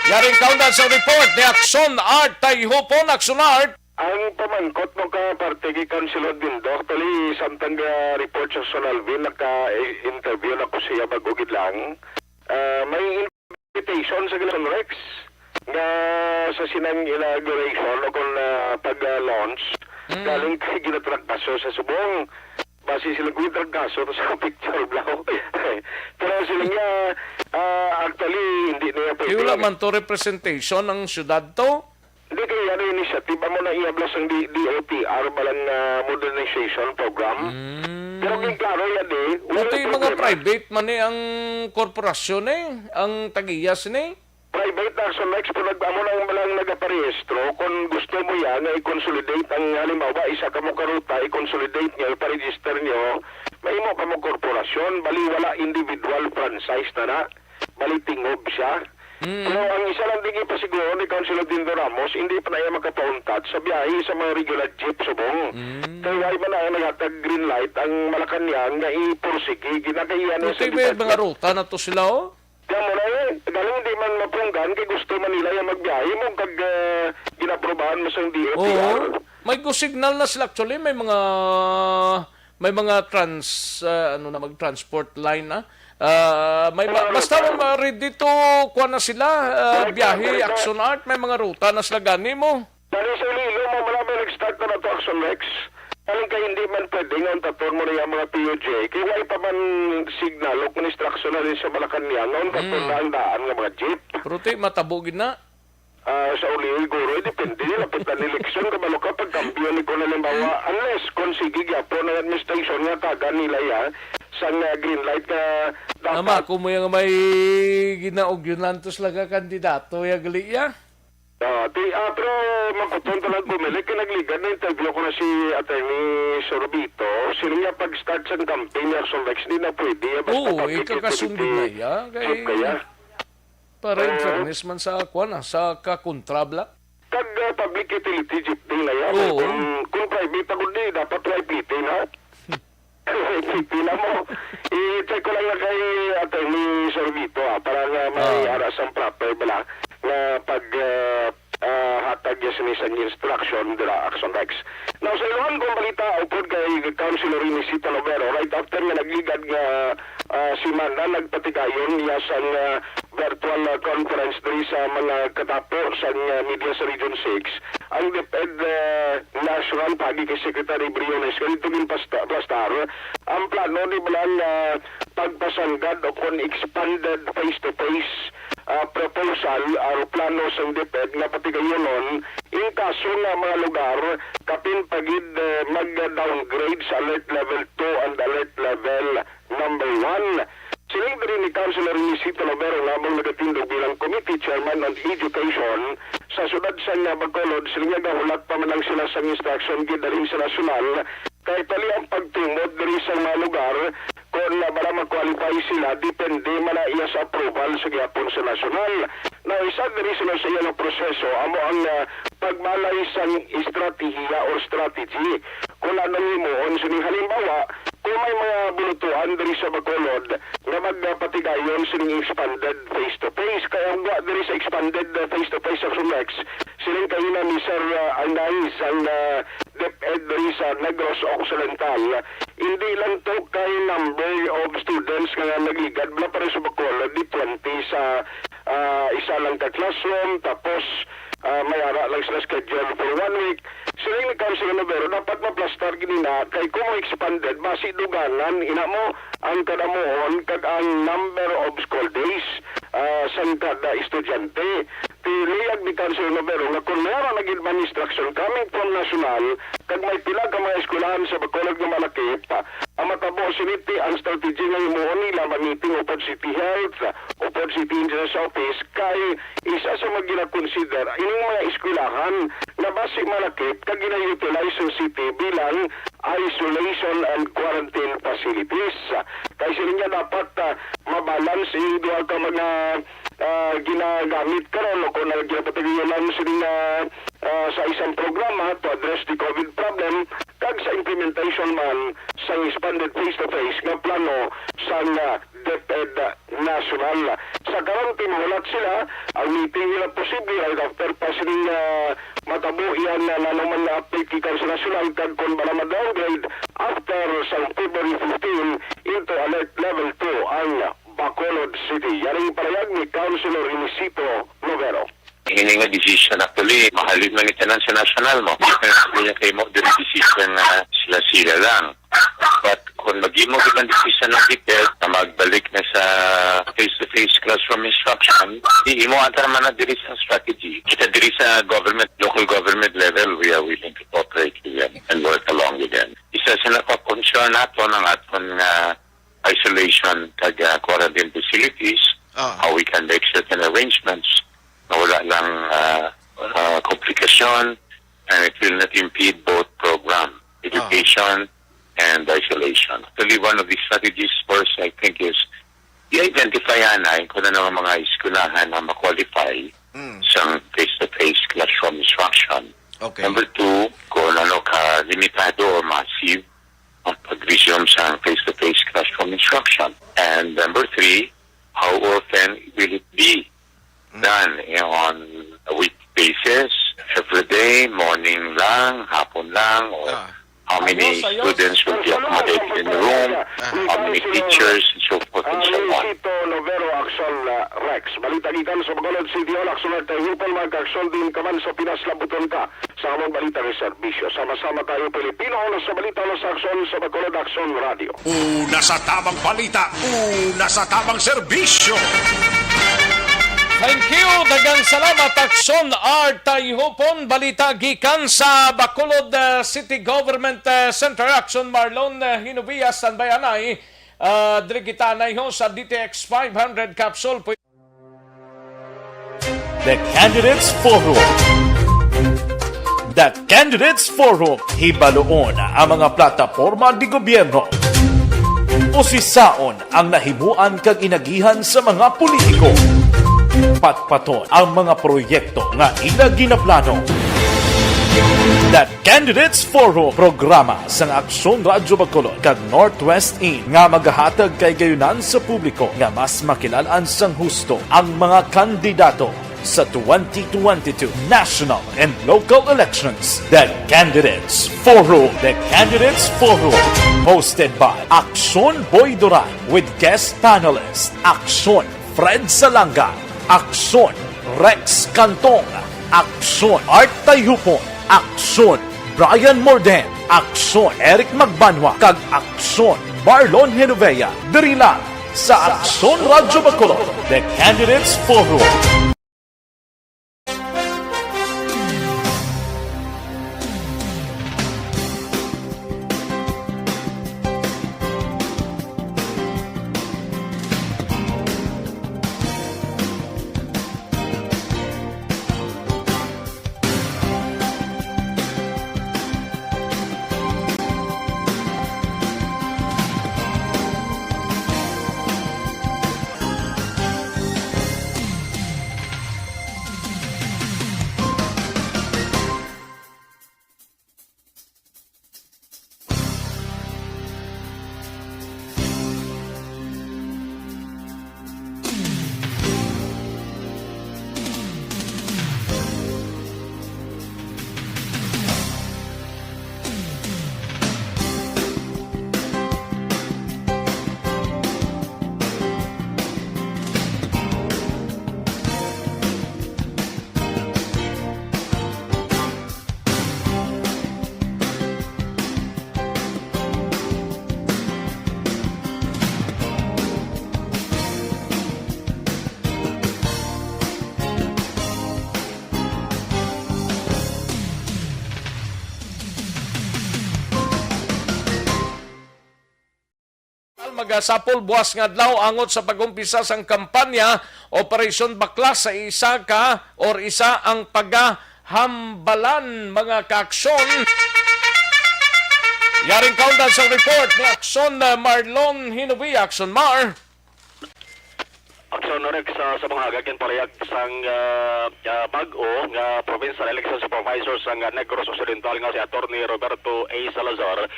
Yaring kaundan sa report ni Aksyon Art Tayhupon, Aksyon Art. Ang pamangkot mo ka parte kay Councilor Dindo, actually, samtang ga-report sa Son Alvin, naka-interview na ko siya bag-o gid lang. Ah, may invitation sa Gilson Rex nga sa sinang inauguration o kung, ah, pag-launch, Mm. galing kay ginatrangkaso sa subong. Basi sila ginatrangkaso to sa picture, bro. Pero sila nga, ah, actually, hindi na pwede Kaya wala lang. man to representation ng syudad to? Hindi, kay ano, initiative amo na iya bala sang D-, D O T R, balang, ah, modernization program. Mm. Pero kung klaro yan, eh, wala Buti yung mga problema. private man eh ang korporasyon eh, ang tag-iya sini. Private na Action Rex, pero nag-, amo lang, lang nagaparehistro. Kung gusto mo yan, nga i-consolidate ang, halimbawa, isa ka mo karuta, i-consolidate nyo, iparegister nyo, mahimo ka mo korporasyon, bali wala individual franchise na na, bali tingob siya. Mm. Pero ang isa lang din ipasiguro ni Councilor Dindo Ramos, hindi pa na iya makapauntat sa biyahe sa mga regular jeep subong. Mm. Kay why man na naghatag green light ang Malacañang nga ipursigi, ginakaiya na Buti sa may mga department. ruta na to sila, oh. Kaya mo na eh, galing di man mapunggan kay gusto man nila yung magbiyahe mo kag, ah, ginaprobahan mo sang D O T R. Oo. May go signal na sila actually, may mga may mga trans ah, ano na mag-transport line na. Ah, may ba, Pero basta ano, man ma-ready to kuha na sila, ah, Correct, biyahe, correct. Action Art, may mga ruta na sila gani mo. Dali sa Iloilo mo, wala may nag-start na nato Action Rex. Alam ka, hindi man pwede nga ang taton mo na yung mga P U J. Kaya wala pa man signal o kung instruction na rin sa Malacanang, nga ang taton Mm. na ang daan nga mga jeep. Pero ti, matabo gid na. Ah, sa uli, guro, eh, depende. Lapit na ang eleksyon, kabalo ka, pagkambyo ni kung halimbawa, unless kung sige gyapon ang administration nga tagan nila ya, sa nga green light nga dapat Ama, kung mo yung may ginaugyonan to sila ka kandidato, ya gali ya. Ah, ti-, ah, pero magkuton pa lang, Comelec, kay nagligad na interview ko na si Attorney Sorbito. Sila niya pag-start sa campaign ni Action Rex, di na pwede. Basta Oo, public ikakasunod utility na iya. Kay, job kaya. para in Oo. fairness man sa, kuwan, ah, sa kakontra bala. Kag, ah, public utility jeep din na yan. Oo. Kung, kung private ako, di, dapat Y P T na. Pila mo. I-check ko lang na kay Attorney Sorvito, ah, para nga may Ah. ara sang proper bala nga pag, ah, ah, hatag niya sini sang instruction dira, Action Rex. Now, sa ilohan kong balita, upod kay Councilor Inesita Lovero, right after nga nagligad nga, ah, semana, nagpatigayon niya sang, ah, virtual, ah, conference diri sa mga katapo sang, ah, media sa Region six, ang DepEd, ah, National pagi kay Secretary Briones, ganito ginpasta-, plastar ang plano ni bala nga pagpasanggad o kon expanded face-to-face, ah, proposal or plano sang DepEd nga patigayonon in kaso nga mga lugar kapin pa gid, ah, mag-downgrade sa alert level two and alert level number one. Siling diri ni Councilor Luisito Lovero nga among nagatindog bilang Committee Chairman on Education sa siyudad sa Bacolod, siling nga gahulat pa man lang sila sang instruction gidalin sa nasyonal, kay pali ang pagtumod diri sa mga lugar kon na bala ma-qualify sila, depende man na iya sa approval sa gihapon sa nasyonal. Now, isa diri sila sa iyang proseso, amo ang, ah, pagbalay sang estratehiya or strategy. Kung anong himuon sining halimbawa, kung may mga bulutuan diri sa Bacolod nga magpatigayon sining expanded face-to-face, kay ang wa diri sa expanded, uh, face-to-face sa Sumrex, siling kaina ni Sir, uh, Arnaiz, ang, uh, DepEd diri sa Negros Occidental, hindi lang to kay number of students nga nagligad bala para sa Bacolod, di twenty sa, uh, isa lang ka classroom, tapos, uh, may ara lang sila schedule for one week. Siling ni Councilor Lovero, dapat maplastar gid na kay kung mo-expanded, basi dugangan ina mo ang kadamuhon kag ang number of school days, ah, sang kada estudyante. Ti luyag ni Councilor Lovero nga kung meron na gid man instruction coming from national, kag may pila ka mga eskwelahan sa Bacolod nga malakip, ang matabo sini ti ang strategy nga himuon nila, ma-meeting upod City Health, upod City Engineers Office, kay isa sa mga ginakonsider ining mga eskwelahan nga basi malakip kag gina-utilize sa city bilang isolation and quarantine facilities. Kay siling niya dapat, ah, mabalance ang duha ka mga, ah, ginagamit karon o kung ginapatigayon sila, ah, sa isang programa to address the COVID problem kag sa implementation man sa expanded face-to-face nga plano sang, ah, DepEd National. Sa karon, timahulat sila, ang meeting nila posible right after pa sining, ah, matabo iyan nga nanuman nga update gikan sa nasyonal kag kon bala ma-downgrade after sa February fifteen into alert level two ang Bacolod City. Yaring parayag ni Councilor Inesito Lovero. Ini nga decision, actually, mahalin man itanan sa national mo. Hindi na niya kayo mo diri decision nga sila-sila lang. But kung mag-imo ka ng decision ng DepEd na magbalik na sa face-to-face classroom instruction, di imo ata naman na diri sa strategy. Kita diri sa government, local government level, we are willing to cooperate with them and work along with them. Isa sa nakapunsyon nato ng aton nga isolation kag, ah, quarantine facilities, Ah. how we can make certain arrangements na wala lang, ah, ah, komplikasyon, and it will not impede both program, Ah. education and isolation. Actually, one of the strategies first, I think, is i-identify anay kung ano ang mga eskwelahan na ma-qualify Mm. sa face-to-face classroom instruction. Okay. Number two, kung ano ka limitado or massive ang pag-resume sa face-to-face classroom instruction. And number three, how often will it be Mm. done, eh, on a week basis? Every day, morning lang, hapon lang, or Ah. how many Ano sa'yo? students will be accommodated in the room, Ah. how many teachers, and so forth and so on. Luisito Novero, Aksyon, ah, Rex. Balita gikan sa Bacolod City Hall, Aksyon Rex, Tayupan, mga ka-Aksyon, diin ka man sa Pinas, labuton ka sa among balita nga serbisyo. Sama-sama tayo, Pilipino, una sa balita, una sa aksyon, sa Bacolod Aksyon Radio. Una sa tamang balita, una sa tamang serbisyo. Thank you. Daghang salamat, Aksyon R Tayhupon. Balita gikan sa Bacolod, uh, City Government, uh, Center. Aksyon Marlon, uh, Hinovia, standby anay. Uh, diri kita anay ho sa D T X five hundred capsule. The Candidates Forum. The Candidates Forum, hibaluon ang mga plataporma de gobyerno. Usisaon ang nahimuan kag inagihan sa mga politiko. Patpaton ang mga proyekto nga ila ginaplano. The Candidates Forum, programa sang Aksyon Radyo Bacolod kag Northwest In nga magahatag kay gayunan sa publiko nga mas makilal-an sang husto ang mga kandidato sa twenty twenty-two national and local elections. The Candidates Forum. The Candidates Forum, hosted by Aksyon Boy Duran with guest panelist Aksyon Fred Salanga, Aksyon Rex Cantong, Aksyon Art Tayhupon, Aksyon Brian Morden, Aksyon Eric Magbanwa, kag Aksyon Marlon Genovea, diri lang sa Aksyon Radyo Bacolod, The Candidates Forum. Magasapol buwas nga adlaw angot sa pag-umpisa sang kampanya Operasyon Baklas sa isa ka or isa ang pagahambalan, mga kaaksyon. Yaring kaundan sa report ni Akson, uh, Marlon Hinovia. Akson Mar. Akson Rex, uh, sa mga hagagin palihag sang, uh, uh, bag-o nga provincial election supervisor sang, uh, Negros Occidental nga si Attorney Roberto A. Salazar,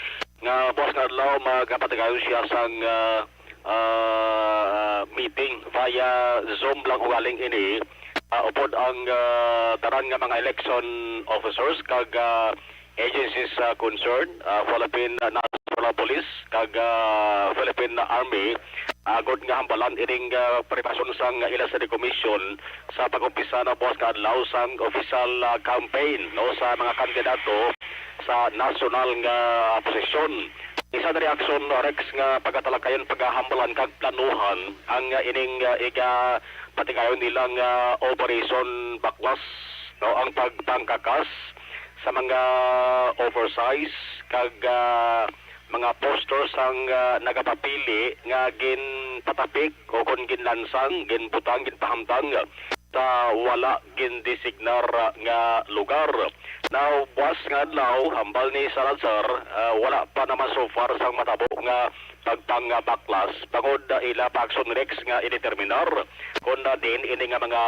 nga buwas nga adlaw magapatigayon siya sang, uh, uh, meeting via Zoom lang ugaling ini, uh, upod ang, uh, tanan nga mga election officers kag, uh, agencies, uh, concerned, uh, Philippine National Police kag, uh, Philippine Army, agod nga hambalan ining, uh, preparasyon sang ila sa commission sa pag-umpisa na buwas nga adlaw sang official, uh, campaign, no, sa mga kandidato sa nasyonal nga posisyon. Isa na reaksyon, Rex, nga pagatalakayan, pagahambalan kag planuhan ang, uh, ining, uh, iga patigayon nilang, uh, Operation Baklas, no, ang pagpangkakas sa mga oversize kag, ah, mga poster sang, ah, nagapapili nga ginpatapik o kon ginlansang, ginbutang, ginpahamtang sa wala gindesignar nga lugar. Now, buwas nga adlaw, hambal ni Salazar, ah, wala pa naman so far sang matabo nga pagpangabaklas bangod, ah, ila pa Akson Rex nga ideterminar kon, ah, diin ini nga mga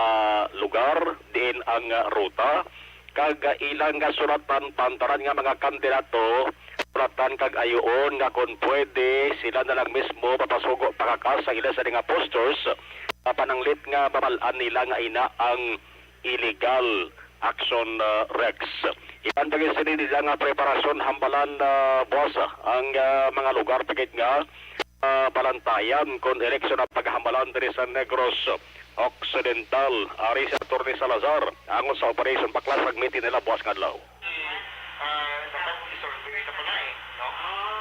lugar, diin ang, ah, ruta, kag ilang nga suratan pa ang tanan nga mga kandidato, suratan kag ayuon nga kon pwede, sila na lang mismo mapasugo pakakas sa ila sa mga posters, ah, pananglit nga mabal-an nila nga ina ang illegal action, ah, Rex. Iban pa gid sini nila nga preparasyon hambalan, ah, boss, ah, ang, ah, mga lugar pa gid nga ah, Balantayan kon eleksyon ang paghambalan diri sa Negros Occidental. Ari si Attorney Salazar angon sa Operation Baklas ang meeting nila buwas nga adlaw. Ah, dapat i-survey na pala eh, no?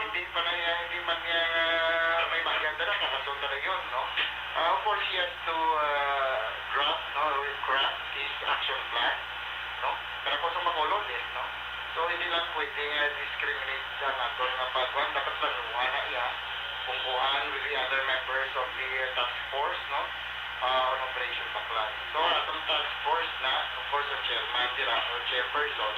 Hindi pa na yan, hindi man yan, ah, may mahayag na nakakasunod na yun, no? Ah, of course, he has to, ah, draft, no, craft his action plan, no? Pero kung sa Bacolod, eh, no? So, hindi lang pwede nga discriminate sa nato nga pagwan. Dapat planuhan na iya kung kuan with the other members of the task force, no? Ah, on Operation Baklas. So, atong task force na, of course, ang chairman, dira, o chairperson,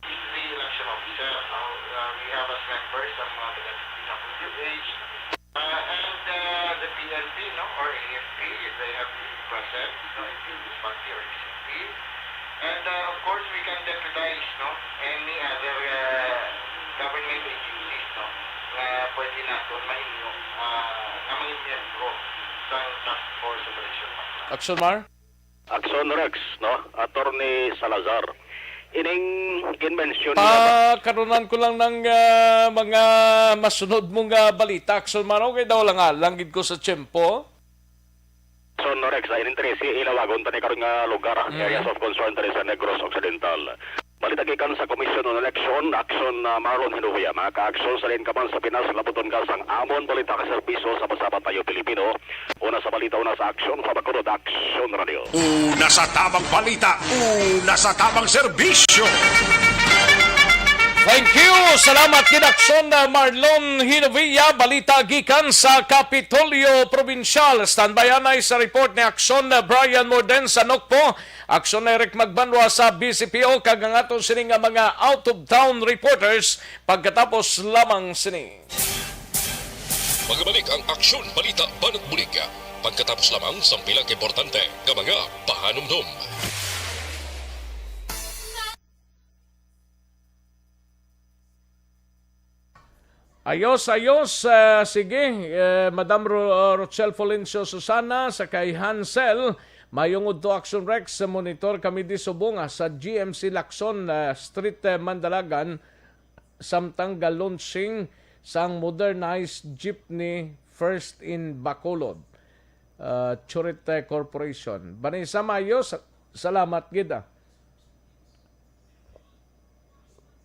is the election officer, no? Uh, we have as members ang mga taga D P W H, Uh, and, uh, the P N P, no, or A F P, if they have been present, no, if you party or A C P. And, uh, of course, we can deputize, no, any other, uh, government agencies, no, nga pwede naton mahinyo, uh, nga mga miyembro sa task force operation. Action, Mar? Action Rex, no? Attorney Salazar. Ining ginmention nila ba? Pakarunan ko lang ng, ah, mga masunod mo nga balita, Action Mar, okay daw lang, ah, lang gid ko sa tiyempo. Action Rex, ah, ining trese, ilawagon ta ni karon nga lugar, ah, Mm. areas of concern diri sa Negros Occidental. Balita gikan sa Commission on Election, Action, ah, Marlon Hinovia. Mga ka-action, sa diin ka man sa Pinas, labuton ka sang amon balita kag serbisyo sa Basa Tayo Pilipino. Una sa balita, una sa aksyon, sa Bacolod Action Radio. Una sa tamang balita, una sa tamang serbisyo. Thank you. Salamat gid, Aksyon, uh, Marlon Hinovia. Balita gikan sa Kapitolyo Probinsyal. Standby anay sa report ni Aksyon, uh, Brian Morden sa Nokpo. Aksyon, Eric Magbanwa sa B C P O, kag ang aton sini nga mga out-of-town reporters pagkatapos lamang sini. Magabalik ang Aksyon Balita Banat Bulig pagkatapos lamang sang pila ka importante nga mga pahanumdom. Ayos, ayos. Ah, sige, eh, Madam Ro-, Rochelle Florencio Susana, sa kay Hansel, mayong udto Action Rex, monitor kami di subong, ah, sa G M C Lacson, ah, Street, eh, Mandalagan, samtang ga-launching sang modernized jeepney first in Bacolod, uh, Chorite Corporation. Vanessa Mayo, sa-, salamat gid, ah.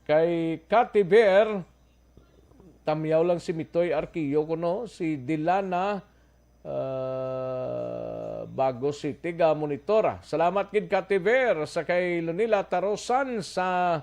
Kay Cathy Bear, tamyaw lang si Mitoy Arquillo kuno, si Dilana, uh, Bago City, ga monitora. Salamat gid, Cathy Bear, sa kay Lunila Tarosan sa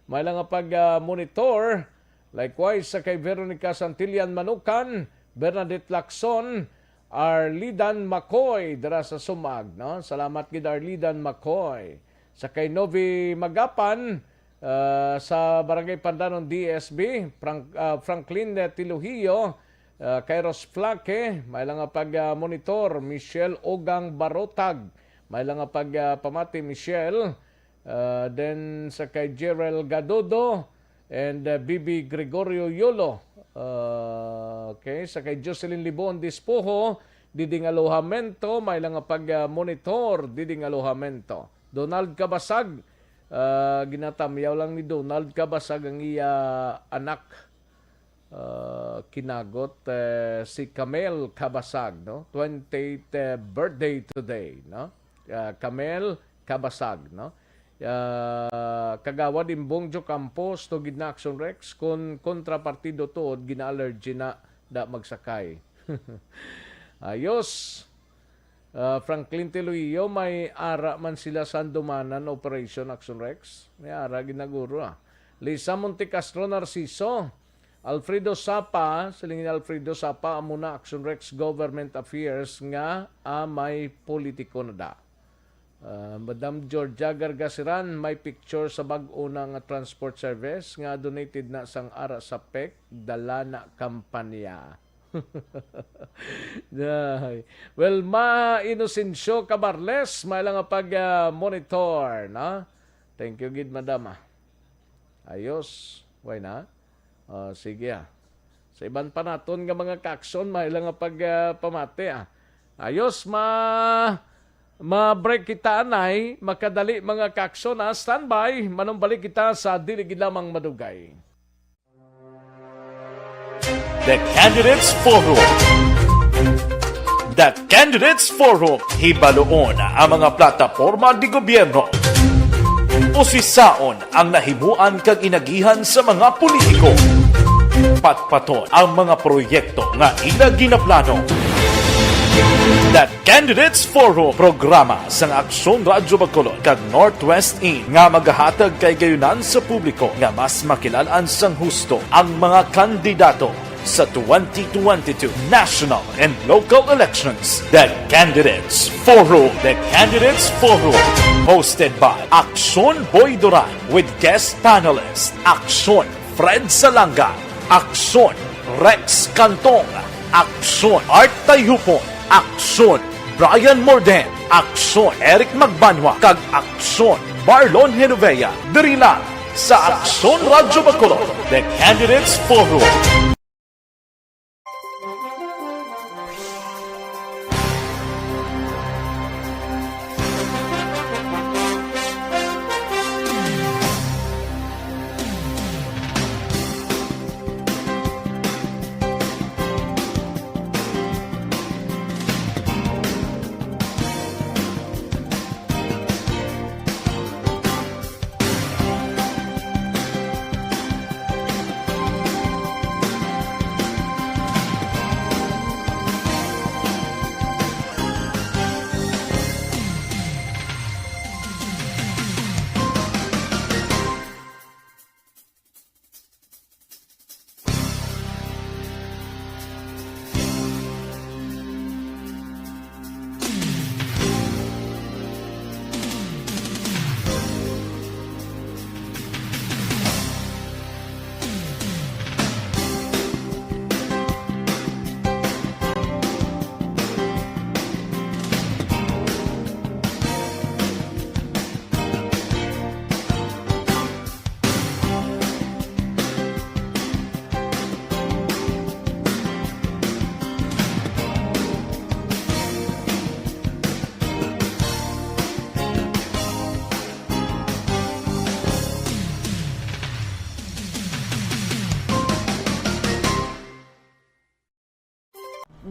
may lang nga pag, ah, monitor. Likewise, sa kay Veronica Santillan Manukan, Bernadette Lacson, Arlidan Macoy dira sa Sumag, no? Salamat gid, Arlidan Macoy. Sa kay Novi Magapan, Ah, sa Barangay Pandanon, D S B, Frank-, ah, Franklin Tilujillo, ah, Kairos Flaque, may lang nga pag, ah, monitor, Michelle Ogang Barotag, may lang nga pag, ah, pamati, Michelle, ah, then sa kay Jerel Gadudo, and, ah, B B Gregorio Yolo, ah, okay, sa kay Jocelyn Libon Dispoho, diding alojamento, may lang nga pag, ah, monitor, diding alojamento. Donald Kabasag, ah, ginatamyaw lang ni Donald Kabasag ang iya anak. Ah, kinagot, eh, si Camel Kabasag, no? Twenty-eighth, eh, birthday today, no? Ah, Camel Kabasag, no? Ah, Kagawad Imbong Jo Campos, tugid na Action Rex, kun kontrapartido tuod, gina-allergy na, da magsakay. Ayos. Ah, Franklin Tiluyo, may ara man sila sa Andumanan Operation Action Rex. May ara ginaguro, ah. Lisa Montecastro Narciso, Alfredo Sapa, siling ni Alfredo Sapa, amo na Action Rex Government Affairs nga, ah, may politiko na da. Ah, Madam Georgia Gargasiran, may picture sa bag-o na nga transport service nga donated na sang ara sa pec, dala na kampanya. Day. Well, Ma Inocencio Cabarles, may lang nga pag, ah, monitor, no? Thank you gid, madam, ah. Ayos. Way na? Ah, sige, ah. Sa iban pa naton nga mga kakson, may lang nga pag, ah, pamati, ah. Ayos, ma-, ma-break kita, anay. Makadali, mga kakson, ah. Standby. Manumbalik kita sa dili gid lamang madugay. The Candidates Forum. The Candidates Forum, hibaluon ang mga plataporma di gobyerno. Usisaon ang nahimuan kag inagihan sa mga politiko. Patpaton ang mga proyekto nga ila ginaplano. The Candidates Forum, programa sang Aksyon Radyo Bacolod kag Northwest In nga magahatag kahigayonan sa publiko nga mas makilal-an sang husto ang mga kandidato sa twenty twenty-two national and local elections. The Candidates Forum. The Candidates Forum, hosted by Aksyon Boy Duran with guest panelist Aksyon Fred Salanga, Aksyon Rex Cantong, Aksyon Art Tayhupon, Aksyon Brian Morden, Aksyon Eric Magbanwa, kag Aksyon Marlon Genovea, diri lang sa Aksyon Radyo Bacolod, The Candidates Forum.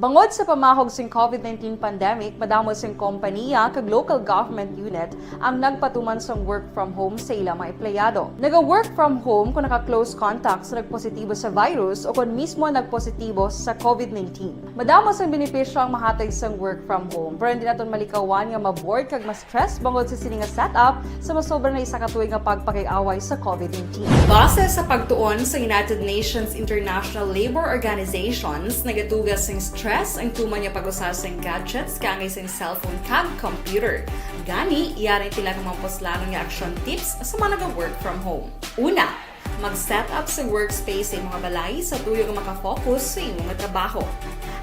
Bangod sa pamahog sing COVID nineteen pandemic, madamo sing kompaniya kag local government unit ang nagpatuman sang work from home sa ila mga empleyado. Naga-work from home kung naka-close contact sa nagpositibo sa virus o kon mismo nagpositibo sa COVID nineteen. Madamo sang benepisyo ang mahatag sang work from home, pero hindi naton malikawan nga ma-bored kag ma-stress bangod sa sini nga setup sa masobra na isa ka tuig nga pagpakig-away sa COVID nineteen. Base sa pagtuon sa United Nations International Labour Organizations, nagatuga sing stress stress ang tuman nga pag-usar sang gadgets kaangay sang cellphone kag computer. Gani, yari ang pila ka mga puslanon nga action tips sa mga naga-work from home. Una, mag-set up sa workspace sa imong balay sa tuyo nga makafocus sa imong trabaho.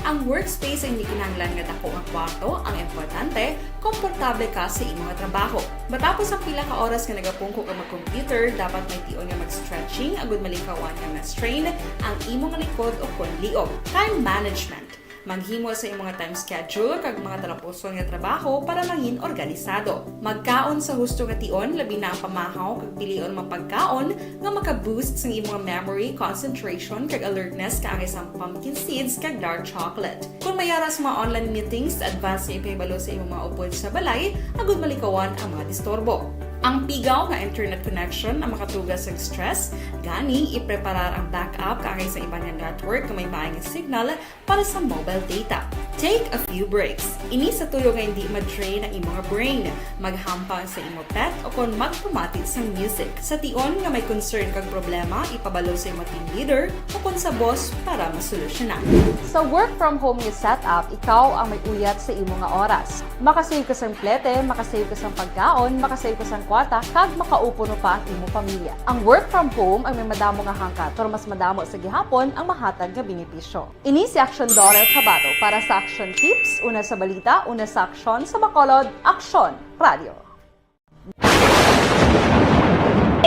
Ang workspace ay hindi kinahanglan nga dako nga kwarto, ang importante, komportable ka sa imong trabaho. Matapos ang pila ka oras nga nagapungko ka mag-computer, dapat may tion nga mag-stretching agud malikawan nga ma-strain ang imong likod o kon liog. Time management. Maghimo sa imong time schedule kag mga talapuson nga trabaho para mangin organisado. Magkaon sa husto nga tion, labi na ang pamahaw kag pilion mga pagkaon nga maka-boost sang imong memory, concentration, kag alertness kaangay sang pumpkin seeds kag dark chocolate. Kung may ara sa mga online meetings, advance nga ipahibalo sa imong mga upod sa balay agud malikawan ang mga disturbo. Ang pigaw nga internet connection ang makatuga sang stress, gani ipreparar ang backup kaangay sa iban nga network nga may maayong signal para sa mobile data. Take a few breaks. Ini sa tuyo nga hindi ma-drain ang imong brain. Maghampang sa imo pet o kon magpamati sang music. Sa tion nga may concern kag problema, ipabalo sa imo team leader o kon sa boss para masolusyonan. Sa work from home nga setup, ikaw ang may uyat sa imo nga oras. Makasave ka sang plete, makasave ka sang pagkaon, makasave ka sang kwarta, kag makaupuno pa ang imo pamilya. Ang work from home ang may madamo nga hangkat, pero mas madamo sa gihapon ang mahatag nga benepisyo. Ini si Action Dorel Chabato para sa Action Tips, una sa balita, una sa aksyon, sa Bacolod, Aksyon Radio.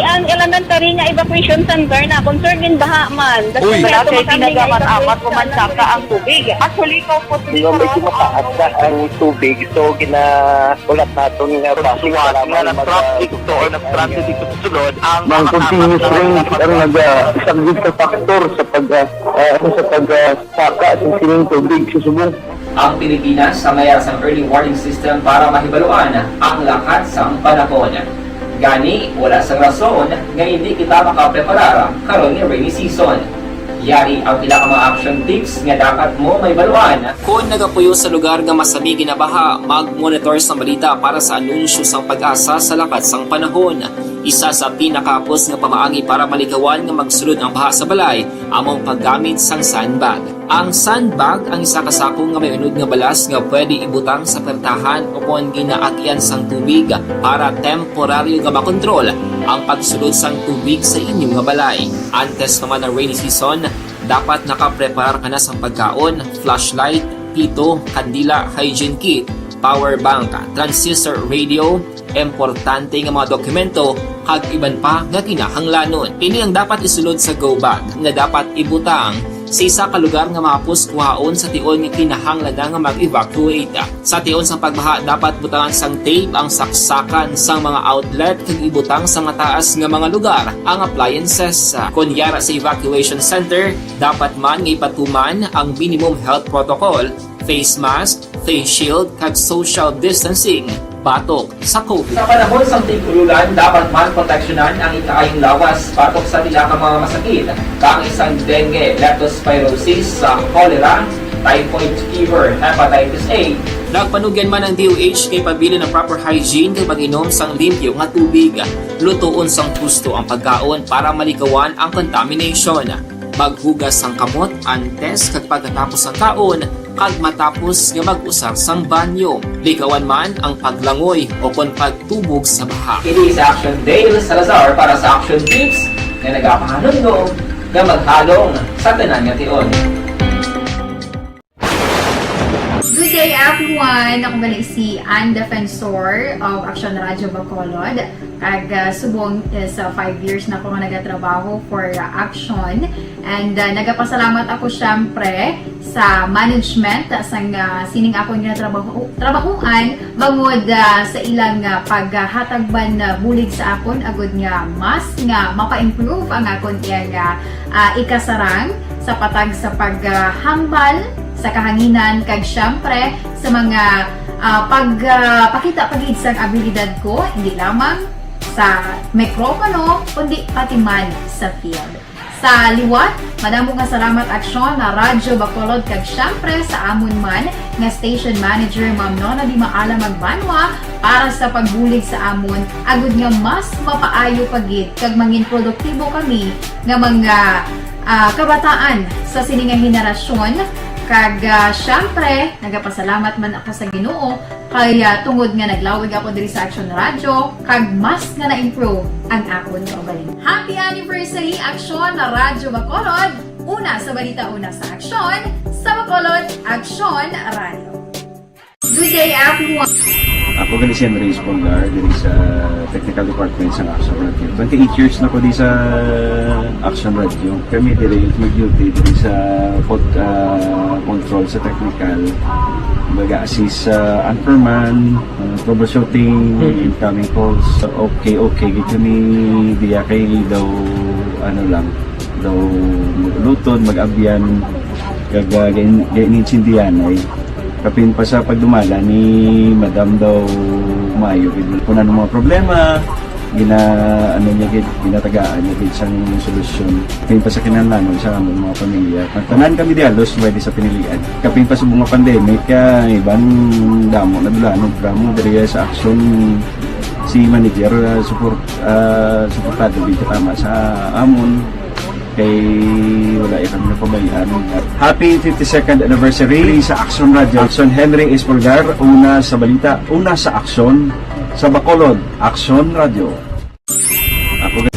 Ang elementary nga evacuation center na concerned din baha man. Uy. Malaki, kinagaman amat ko man saka ang tubig. Actually, ko po. Di ba may kumakaat na ang tubig? So, ginahulat naton nga basi nga nag-traffic to or nag-transit dito sa sulod ang mga continuous rain ang nag-, ah, isang good factor sa pag, ah, ah, sa pag, ah, saka sa sining tubig sa subong. Ang Pilipinas ang may sang early warning system para mahibaluan ang lakat sang panahon. Gani, wala sang rason nga hindi kita makapreparar karon nga rainy season. Yari ang pila ka mga action tips nga dapat mo mahibaluan. Kon nagapuyo sa lugar nga masami ginabaha, mag-monitor sa balita para sa anunsyo sang PAGASA sa lakat sang panahon. Isa sa pinakahapos nga pamaagi para malikawan nga magsulod ang baha sa balay amo ang paggamit sang sandbag. Ang sandbag ang isa ka sako nga may unod nga balas nga pwede ibutang sa pertahan o kon ginaagian sang tubig para temporaryo nga makontrol ang pagsulod sang tubig sa inyo nga balay. Antes pa man ang rainy season, dapat nakapreparar ka na sang pagkaon, flashlight, pito, kandila, hygiene kit, power bank, transistor radio, importante nga mga dokumento, kag iban pa nga kinahanglanon. Ini ang dapat isulod sa go bag nga dapat ibutang sa isa ka lugar nga mahapos kuhaon sa tion nga kinahanglan na nga mag-evacuate. Sa tion sang pagbaha, dapat butangan sang tape ang saksakan sang mga outlet kag ibutang sa mataas nga mga lugar ang appliances. Kon yara sa evacuation center, dapat man nga ipatuman ang minimum health protocol, face mask, face shield, kag social distancing batok sa COVID. Sa panahon sang tig-ululan, dapat man proteksyonan ang ikaayong lawas batok sa pila ka mga masakit, kaangay sang dengue, leptospirosis, sa cholera, typhoid fever, hepatitis A. Nagpanugyan man ang D O H kay pabilin ang proper hygiene kag pag-inom sang limpyo nga tubig. Lutoon sang husto ang pagkaon para malikawan ang contamination. Maghugas sang kamot antes kag pagkatapos sang kaon, kag matapos nga mag-usar sang banyo. Likawan man ang paglangoy o kon pagtubog sa baha. Ini si Action Dale Salazar para sa Action Tips nga nagapahanumdom nga maghalong sa tanan nga tion. Good day, everyone! Ako gali si Ann Defensor of Action Radio Bacolod. Kag, ah, subong, eh, sa five years na ako nga nagatrabaho for, ah, Action. And, ah, nagapasalamat ako, syempre, sa management, ah, sang, ah, sining akon nga trabaho, trabahuan, bangod, ah, sa ilang, ah, paghatag man, ah, bulig sa akon, agud nga mas nga mapa-improve ang akon iyang, ah, ah, ikasarang sa patag sa paghambal sa kahanginan, kag syempre sa mga, ah, pag, ah, pakita pa gid sang abilidad ko, hindi lamang sa mikropono, kundi pati man sa field. Sa liwat, madamo nga salamat, Aksyon, na Radyo Bacolod, kag syempre sa amon man nga station manager, Ma'am Nona Di Maala Magbanwa, para sa pagbulig sa amon, agud nga mas mapaayo pa gid kag mangin produktibo kami nga mga, ah, kabataan sa sini nga henerasyon, Kag, ah, syempre, nagapasalamat man ako sa Ginoo, kay, ah, tungod nga naglawig ako diri sa Action Radio, kag mas nga na-improve ang akon kaugalingon. Happy anniversary, Action Radio Bacolod! Una sa balita, una sa aksyon, sa Bacolod, Action Radio. Good day, everyone! Ako gali si Henry Espolgar, diri sa Technical Department sa Action Radio. Twenty-eight years na ko di sa Action Radio. Kami diri mag-duty diri sa pod-, ah, control sa technical. Mag-assist sa anchorman, ah, troubleshooting, Mm. incoming calls. Okay, okay, gid kami diya kay daw, ano lang, daw mag-ulutod, mag-abyan, kag, ah, gain-, gain-, gainsindihan ay. Kapin pa sa pagdumala ni Madam daw maayo gid. Kung ano mga problema, gina-, ano niya gid, ginatagaan niya gid sang solusyon. Kapin pa sa kinahanglanon sa amon mga pamilya. Tanan kami di halos pwede sa pinilian. Kapin pa sa mga pandemic, ah, iban damo na dula, ano, damo diri sa aksyon si manager, ah, support, ah, suportado gid tama sa amon. Kay wala iya kami napabayaan. Happy fifty-second anniversary sa Action Radio. Action Henry Espolgar, una sa balita, una sa aksyon, sa Bacolod, Action Radio. Ako ga-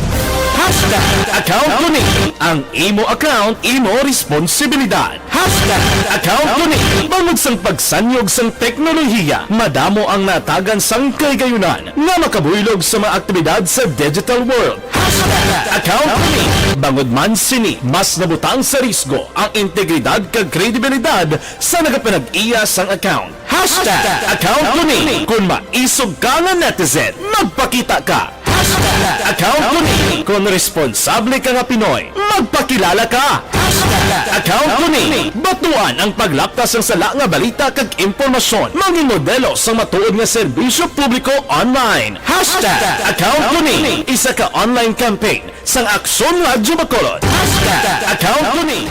Hashtag account ko ni. Ang imo account, imo responsibilidad. Hashtag account ko ni. Bangod sang pagsanyog sang teknolohiya, madamo ang natagan sang kahigayonan nga makabuylog sa mga aktibidad sa digital world. Hashtag account ko ni. Bangod man sini, mas nabutang sa risgo ang integridad kag kredibilidad sa nagapanag-iya sang account. Hashtag account ko ni. Kon maisog ka nga netizen, magpakita ka. Hashtag account ko ni. Kon responsable ka nga Pinoy, magpakilala ka. Hashtag account ko ni. Batuan ang paglapkas sang sala nga balita kag impormasyon. Mangin modelo sang matuod nga serbisyo publiko online. Hashtag account ko ni. Isa ka online campaign sang Aksyon Radyo Bacolod. Hashtag account ko ni.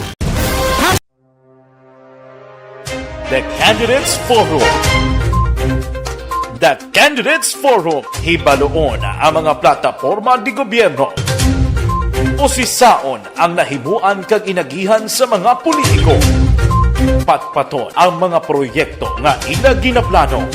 The Candidates Forum. The Candidates Forum. Hibaluon ang mga plataporma di gobyerno. Usisaon ang nahimuan kag inagihan sa mga politiko. Patpaton ang mga proyekto nga ila ginaplano.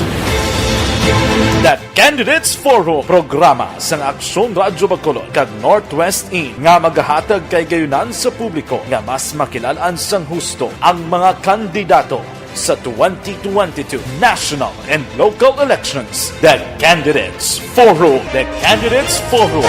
The Candidates Forum, programa sang Aksyon Radyo Bacolod kag Northwest In nga magahatag kahigayonan sa publiko nga mas makilal-an sang husto ang mga kandidato sa twenty twenty-two national and local elections. The Candidates Forum. The Candidates Forum,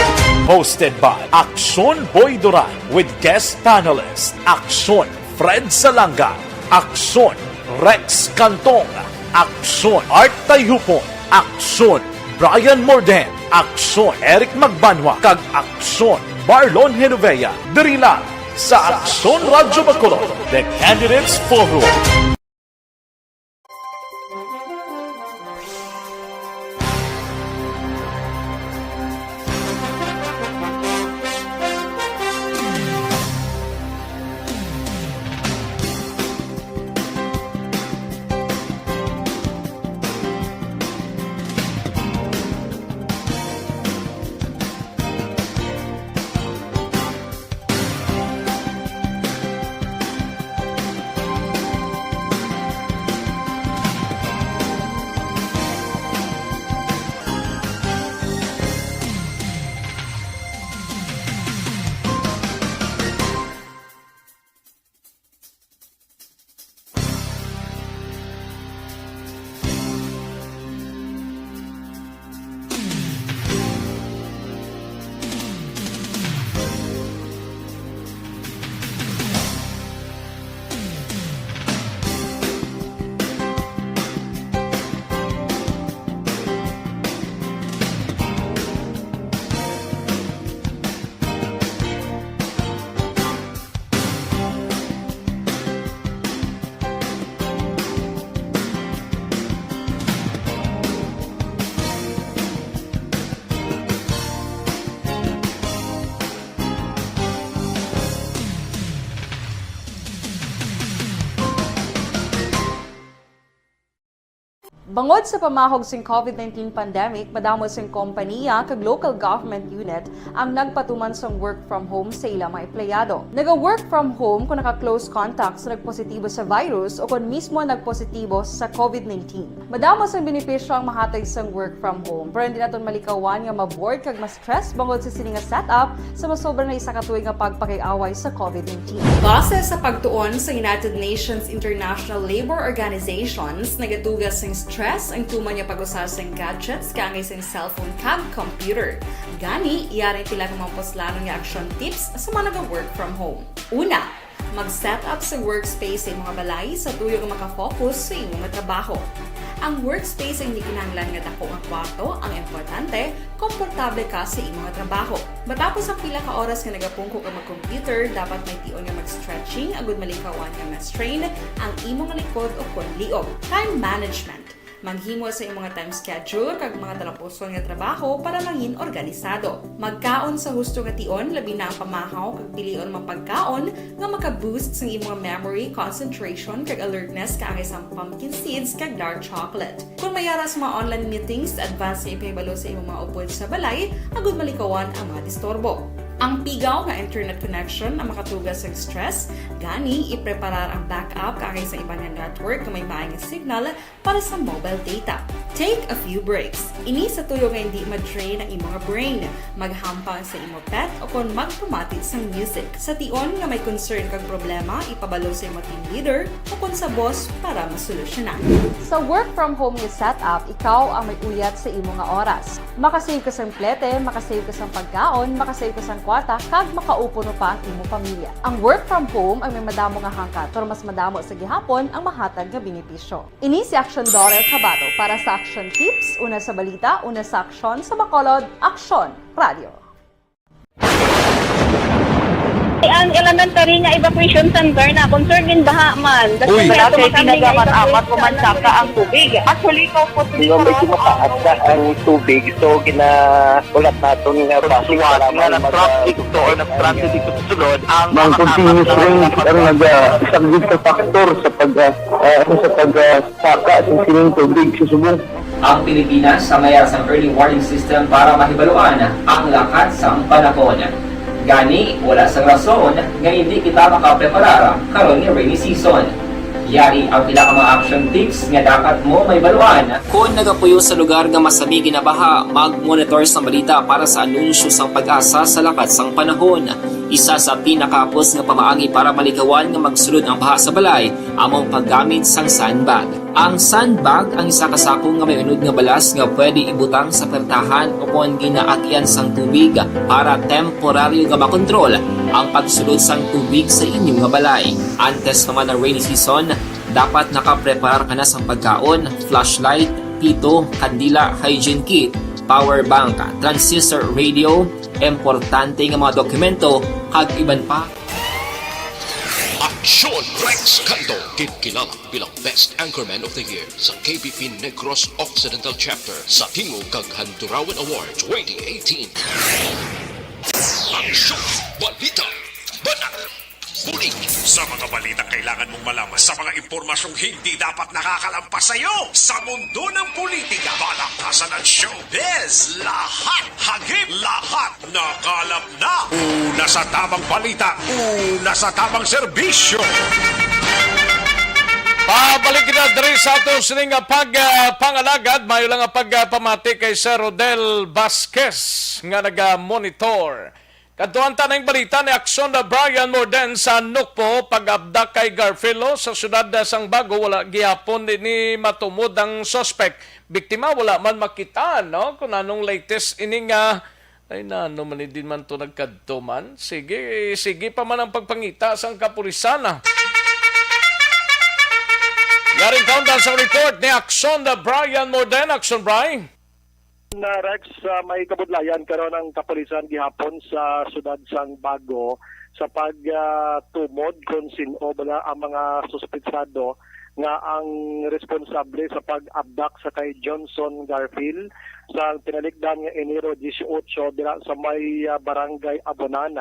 hosted by Aksyon Boy Duran with guest panelist Aksyon Fred Salanga, Aksyon Rex Cantong, Aksyon Art Tayhupon, Aksyon Brian Morden, Aksyon Eric Magbanwa, kag Aksyon Marlon Genovea. Diri lang sa Aksyon Radyo Bacolod, The Candidates Forum. Bangod sa pamahog sing COVID nineteen pandemic, madamo sing kompaniya kag local government unit ang nagpatuman sang work from home sa ila mga empleyado. Naga-work from home kung naka-close contact sa nagpositibo sa virus o kon mismo nagpositibo sa COVID nineteen. Madamo sang benepisyo ang mahatag sang work from home, pero hindi naton malikawan nga ma-bored kag ma-stress bangod sa sini nga setup sa masobra na isa ka tuig nga pagpakig-away sa COVID nineteen. Base sa pagtuon sa United Nations International Labour Organizations, nagatuga sing stress ang tuman nga pag-usa sing gadgets kaangay sing cellphone kag computer. Gani, yari pila ka mga puslanon nga action tips sa mga naga-work from home. Una, mag-set up sa workspace sa imong balay sa tuyo nga makafocus sa imong trabaho. Ang workspace ay hindi kinahanglan nga dako nga kwarto, ang importante, komportable ka sa imong trabaho. Matapos ang pila ka oras nga nagapungko ka mag-computer, dapat may tion nga mag-stretching agud malikawan nga ma-strain ang imong likod o kon liog. Time management. Maghimo sa imong time schedule kag mga talapuson nga trabaho para mangin organisado. Magkaon sa husto nga tion, labi na ang pamahaw kag pilion mga pagkaon nga maka-boost sang imong memory, concentration, kag alertness kaangay sang pumpkin seeds kag dark chocolate. Kung may ara sa mga online meetings, advance nga ipahibalo sa imong mga upod sa balay agud malikawan ang mga disturbo. Ang pigaw nga internet connection ang makatuga sa stress, gani ipreparar ang backup kaangay sa iban nga network nga may maayong signal para sa mobile data. Take a few breaks. Ini sa tuyo nga hindi ma-drain ang imong brain. Maghampang sa imo pet o kon magpamati sang music. Sa tion nga may concern kag problema, ipabalo sa imo team leader o kon sa boss para masolusyonan. Sa work from home nga setup, ikaw ang may uyat sa imo nga oras. Makasave ka sang plete, makasave ka sang pagkaon, makasave ka sang kwarta, kag makaupo pa ang imo pamilya. Ang work from home ang may madamo nga hangkat, pero mas madamo sa gihapon ang mahatag nga benepisyo. Ini si Action Daughter Kabato para sa Action Tips, una sa balita, una sa aksyon, sa Bacolod, Aksyon Radio. Ang elementary nga evacuation center na concern in baha man. Uy! Wala kay ginagamit-amat o mansaka ang tubig. Actually, ikaw po, medyo mataas na ang tubig, so gina-, ulat naton nga base nga mag-, nag-transit to or nag-transit ito sa sulod ang mga continuous rain ang nag-, ah, isang big factor sa pag, ah, ah, ano, sa pag, ah, saka sa sining tubig sa subong. Ang Pilipinas ang may sang early warning system para mahibaluan ang lakat sang panahon. Gani, wala sang rason nga hindi kita makapreparar karon nga rainy season. Yari ang pila ka mga action tips nga dapat mo mahibaluan. Kon nagapuyo sa lugar nga masami ginabaha, mag-monitor sa balita para sa anunsyo sang PAGASA sa lakat sang panahon. Isa sa pinakahapos nga pamaagi para malikawan nga magsulod ang baha sa balay amo ang paggamit sang sandbag. Ang sandbag ang isa ka sako nga may unod nga balas nga pwede ibutang sa pertahan o kon ginaagyan sang tubig para temporaryo nga makontrol ang pagsulod sang tubig sa inyo nga balay. Antes pa man ang rainy season, dapat nakapreparar ka na sang pagkaon, flashlight, pito, kandila, hygiene kit, power bank, transistor radio, importante nga mga dokumento, kag iban pa. Aksyon Rex Canto, ginkilala bilang Best Anchorman of the Year sa K B P Negros Occidental Chapter sa Tingog kag Handurawan Award twenty eighteen. Aksyon! Balita! Banat! Bulig! Sa mga balitang kailangan mong malaman, sa mga impormasyong hindi dapat nakakalampas sa iyo, sa mundo ng politika, balakasan at showbiz, lahat hagip, lahat nakalap na. Una sa tamang balita, una sa tamang serbisyo. Pabalik kita diri sa atong sining nga pag, ah, pangalagad. Mayo lang nga pagpamati kay Sir Rodel Vasquez nga naga-monitor. Kadtuan ta ning balita ni Aksyon na Brian Morden sa Nukpo, pag-abdak kay Garfilo sa siyudad sang Bago. Wala gihapon ini matumod ang suspect. Biktima wala man makita, no? Kung anong latest ini nga, ay, nano man, din man to nagkadto man. Sige, sige pa man ang pagpangita sang kapulisan, ah. Yaring kaundan sa report ni Aksyon na Brian Morden. Aksyon, Brian. Na Rex, ah, may kabudlayan karon ang kapulisan gihapon sa siyudad sang Bago sa pag, ah, tumod kung sin-o bala ang mga suspetsado nga ang responsable sa pag-abdak sa kay Johnson Garfield sa pinaligdan nga Enero dieciocho dira sa may, ah, Barangay Abonan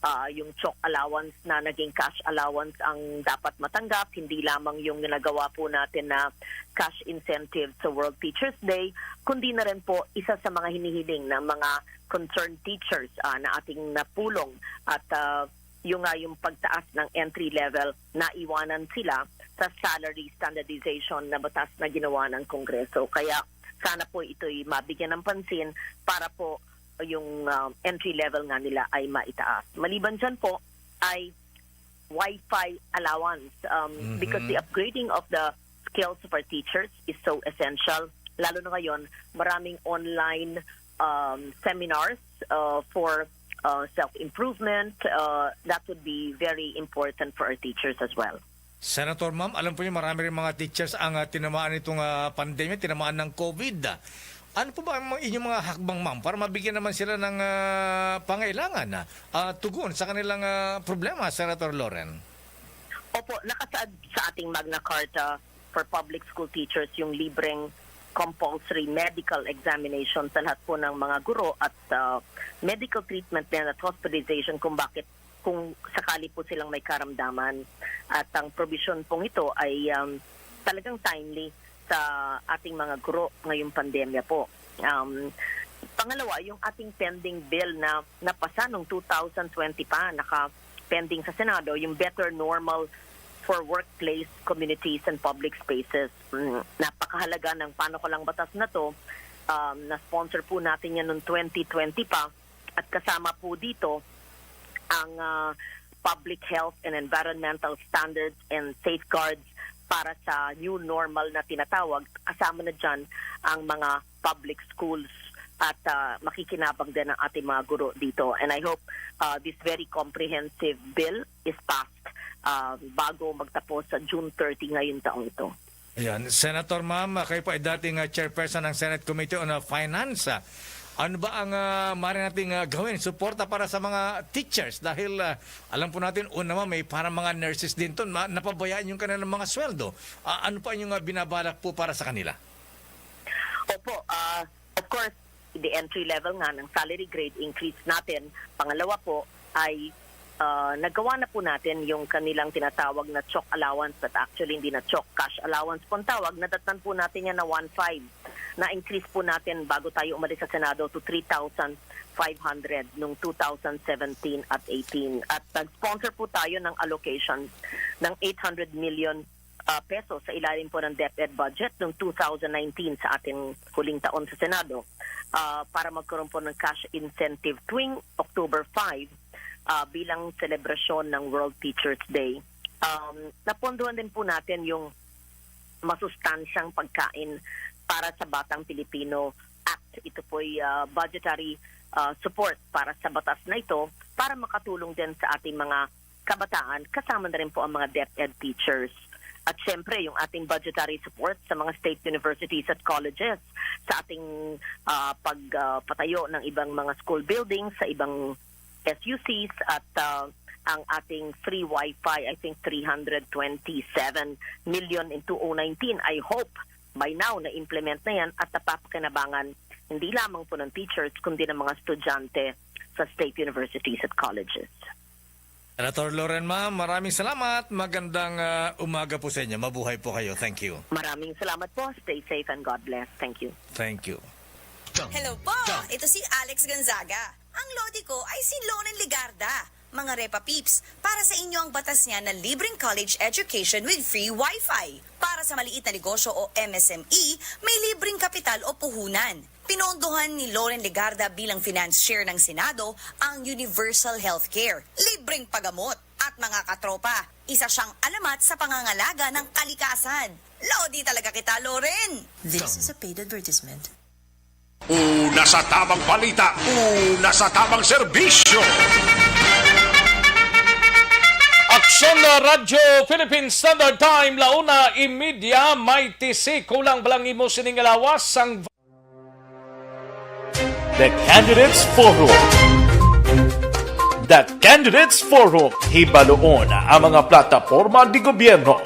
ah, yung chalk allowance na naging cash allowance ang dapat matanggap, hindi lamang yung nagawa po natin na cash incentive sa World Teachers Day, kundi na rin po isa sa mga hinihiling ng mga concerned teachers, ah, na ating napulong at, ah, yung nga yung pagtaas ng entry level, naiwanan sila sa salary standardization na batas na ginawa ng Kongreso. Kaya sana po ito'y mabigyan ng pansin para po yung, ah, entry level nga nila ay maitaas. Maliban dyan po ay Wi-Fi allowance, um, because the upgrading of the skills of our teachers is so essential. Lalo na ngayon, maraming online, um, seminars, uh, for, uh, self-improvement. Uh, that would be very important for our teachers as well. Senator, ma'am, alam po niyo, marami rin mga teachers ang, ah, tinamaan nitong, ah, pandemya, tinamaan ng COVID. Ano po ba ang mga inyong mga hakbang, ma'am, para mabigyan naman sila ng, ah, pangailangan, ah, ah, tugon sa kanilang, ah, problema, Senator Loren? Opo, nakasaad sa ating Magna Carta for public school teachers yung libreng compulsory medical examination sa lahat po ng mga guro at, ah, medical treatment din at hospitalization kung bakit, kung sakali po silang may karamdaman. At ang provision pong ito ay, um, talagang timely sa ating mga guro ngayong pandemya po. Um, pangalawa, yung ating pending bill na napasa noong two thousand twenty pa, naka-pending sa Senado, yung Better Normal for Workplace, Communities, and Public Spaces. Mm, napakahalaga ng panukalang batas na to. Um, na-sponsor po natin yan noong twenty twenty pa. At kasama po dito ang, ah, public health and environmental standards and safeguards para sa new normal na tinatawag. Kasama na dyan ang mga public schools at, ah, makikinabang din ang ating mga guro dito. And I hope, ah, this very comprehensive bill is passed, ah, bago magtapos sa June thirty ngayon taong ito. Ayan. Senator, ma'am, ah, kayo po ay dating, ah, chairperson ng Senate Committee on, ah, Finance. Ah, ano ba ang, ah, maaari nating, ah, gawin? Suporta para sa mga teachers dahil, ah, alam po natin, una, ma'am, may parang mga nurses din to, ma-, napabayaan yung kanilang mga sweldo. Ah, ano pa yung, ah, binabalak po para sa kanila? Opo, ah, of course, the entry level nga ng salary grade increase natin. Pangalawa po ay, ah, nagawa na po natin yung kanilang tinatawag na chalk allowance, but actually hindi na chalk, cash allowance po ang tawag. Nadatnan po natin yan na one five. Na-increase po natin bago tayo umalis sa Senado to three thousand five hundred nung two thousand seventeen at eighteen. At nag-sponsor po tayo ng allocation ng eight hundred million ah, pesos sa ilalim po ng DepEd budget noong two thousand nineteen, sa ating huling taon sa Senado, ah, para magkaroon po ng cash incentive tuwing October five, ah, bilang selebrasyon ng World Teachers Day. Um, napondohan din po natin yung masustansyang pagkain para sa batang Pilipino Act. Ito po'y, ah, budgetary, ah, support para sa batas na ito para makatulong din sa ating mga kabataan, kasama na rin po ang mga DepEd teachers. At syempre, yung ating budgetary support sa mga state universities at colleges, sa ating, ah, pag, ah, patayo ng ibang mga school buildings, sa ibang S U Cs, at, ah, ang ating free wifi, I think three hundred twenty-seven million in two oh nineteen. I hope by now na-implement na yan at napapakinabangan hindi lamang po ng teachers, kundi ng mga estudyante sa state universities at colleges. Senator Loren, ma'am, maraming salamat. Magandang, ah, umaga po sa inyo. Mabuhay po kayo. Thank you. Maraming salamat po. Stay safe and God bless. Thank you. Thank you. Hello po! Ito si Alex Gonzaga. Ang lodi ko ay si Loren Legarda. Mga Repa Peeps, para sa inyo ang batas niya na libreng college education with free wifi. Para sa maliit na negosyo o M S M E, may libreng kapital o puhunan. Pinondohan ni Loren Legarda bilang finance chair ng Senado ang universal healthcare, libreng paggamot, at mga katropa. Isa siyang alamat sa pangangalaga ng kalikasan. Lodi talaga kita, Loren! This is a paid advertisement. Una sa tamang balita, una sa tamang serbisyo. Aksyon na Radyo Philippine Standard Time, la una y media, may tisi, kulang pa lang imo sining lawas, ang The Candidates Forum. The Candidates Forum, hibaluon ang mga plataporma di gobyerno.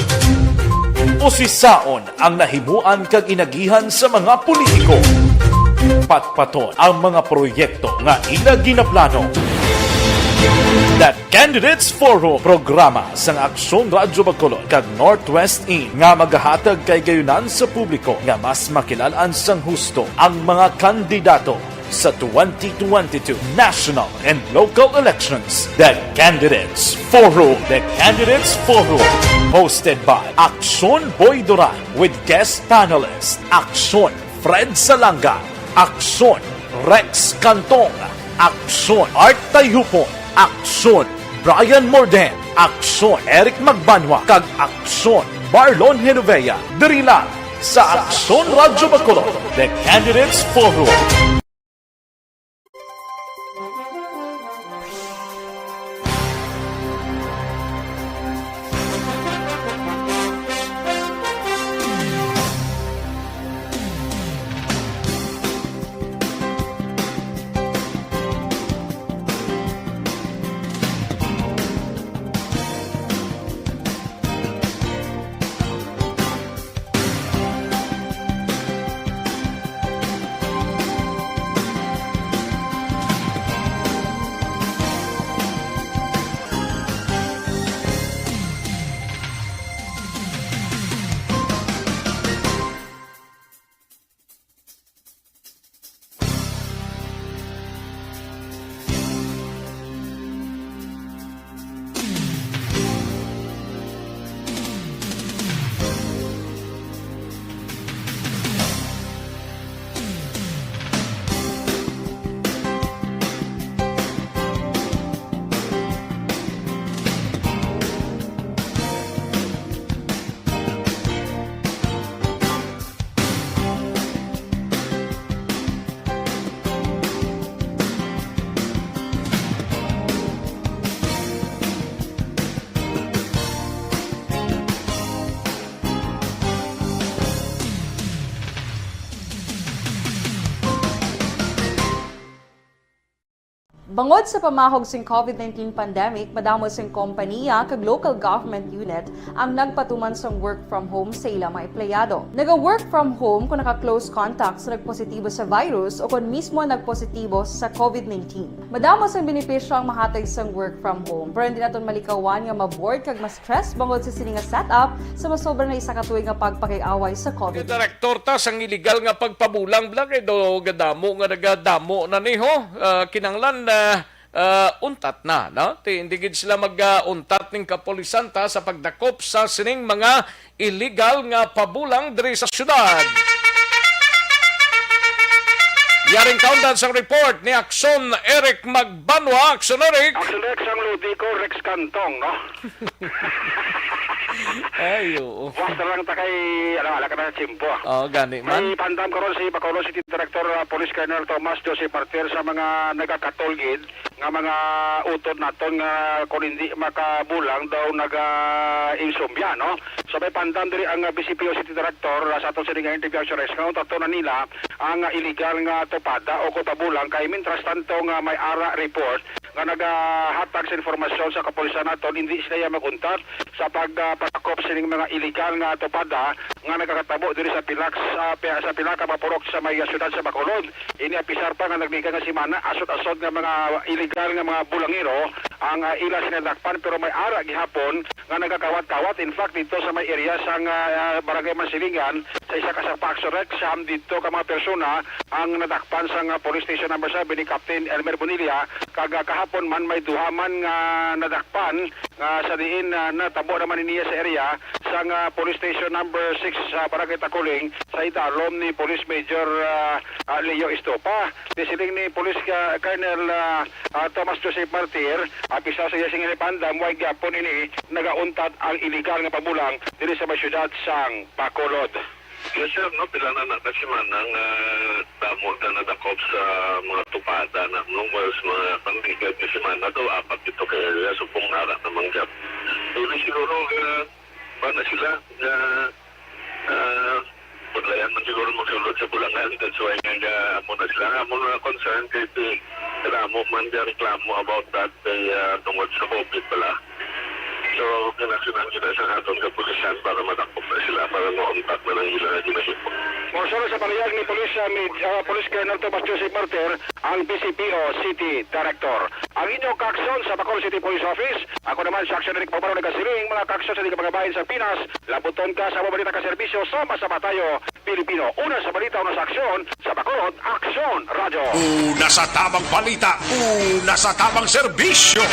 Usisaon ang nahimuan kag inagihan sa mga politiko. Patpaton ang mga proyekto nga ila ginaplano. The Candidates Forum, programa sang Aksyon Radyo Bacolod kag Northwest Inn nga magahatag kahigayonan sa publiko nga mas makilal-an sang husto ang mga kandidato sa twenty twenty-two national and local elections. The Candidates Forum. The Candidates Forum, hosted by Aksyon Boy Duran with guest panelist Aksyon Fred Salanga, Aksyon Rex Cantong, Aksyon Art Tayhupon, Aksyon Brian Morden, Aksyon Eric Magbanwa, kag Aksyon Marlon Genovea. Diri lang sa Aksyon Radyo Bacolod, The Candidates Forum. Bangod sa pamahog sing COVID nineteen pandemic, madamo sing kompaniya kag local government unit ang nagpatuman sang work from home sa ila mga empleyado. Naga-work from home kon naka-close contact sa nagpositibo sa virus o kon mismo nagpositibo sa COVID nineteen. Madamo sang benepisyo ang mahatag sang work from home, pero hindi naton malikawan nga ma-bored kag ma-stress bangod sa sini nga setup sa masobra na isa ka tuig nga pagpakig-away sa COVID. Direktor ta sang iligal nga pagpabulang, bla, kay do gadamo nga nagadamo na ni, ho. Ah, kinahanglan na, ah, untat na, no? Ti, hindi gid sila mag, ah, untat ning kapulisan ta sa pagdakop sa sining mga iligal nga pabulang diri sa syudad. Yaring kaundan sang report ni Aksyon Eric Magbanwa. Aksyon Eric. Aksyon Eric, sang lodi ko, Rex Cantong, no? Ay, oo. Buwas na lang ta kay, ano, ala ka na sa tiyempo. Oo, gani man. May pandam karon si Bacolod City Director, ah, Police Colonel Thomas Joseph Martir sa mga nagakatol gid nga mga utod naton nga kung hindi makabulang daw naga-insomnia, no? So may pandam diri ang, ah, B C P O City Director, ah, sa aton sini nga interview, Aksyon Eric, nga untaton na nila ang, ah, illegal nga tupada o kung pabulang kay mintras tanto nga may ara report nga nagahatag sa informasyon sa kapulisan naton, hindi sila ya mag-untat sa pag, ah, pagdakop sining mga illegal nga tupada nga nagakatabo diri sa pilak, sa pi-, sa pila ka mga purok sa may siyudad sa Bacolod. Ini apisar pa nga nagligad nga semana, asod-asod nga mga illegal nga mga bulangero ang, ah, ila sinadakpan, pero may ara gihapon nga nagakawat-kawat. In fact, dito sa may area sang, ah, Barangay Mansilingan, sa isa ka sa Paxorex, siyam dito ka mga persona ang nadakpan sa, ah, Police Station Number Seven ni Captain Elmer Bonilla, kag, ah, kahapon man may duha man nga nadakpan nga sa diin, ah, natabo naman niya sa area sang, ah, Police Station Number Six sa Barangay Taculing sa idalom ni Police Major, ah, ah, Leo Estopa. Di siling ni Police ka-, Colonel, ah, ah, Thomas Joseph Martir, ah, pisa sa iya sing ginapandam, way gyapon ini nagauntat ang iligal nga pabulang diri sa may siyudad sang Bacolod. Yes, sir, no, pila na na ka semana nga damo na nadakop sa mga tupada na, no, was mga pangligad nga semana daw, apat ito ka area, subong ara naman gap. Dili siguro nga, ba na sila, nga, ah, paglayan man siguro magsulod sa bulangan, that's why nga, nga, amo na sila, amo na concern, kay ti-, damo man nga reklamo about that, kay, ah, tungod sa COVID pala. So, kinahanglan gyud sa aton kapulisan para madakop na sila, para mauntat na lang ila nga ginahimo. Porsyon sa pahayag ni Police, ah, Maj-, ah, Police Colonel Tomas Joseph Martir, ang P C P O City Director. Ang inyo kaaksyon sa Bacolod City Police Office, ako naman si Aksyon Eric Paubano nagasiling, mga kaaksyon sa mga bahin sa Pinas, labuton ka sa mga balita ka serbisyo, sama-sama tayo, Pilipino. Una sa balita, una sa aksyon, sa Bacolod, Aksyon Radyo. Una sa tabang balita, una sa tabang serbisyo.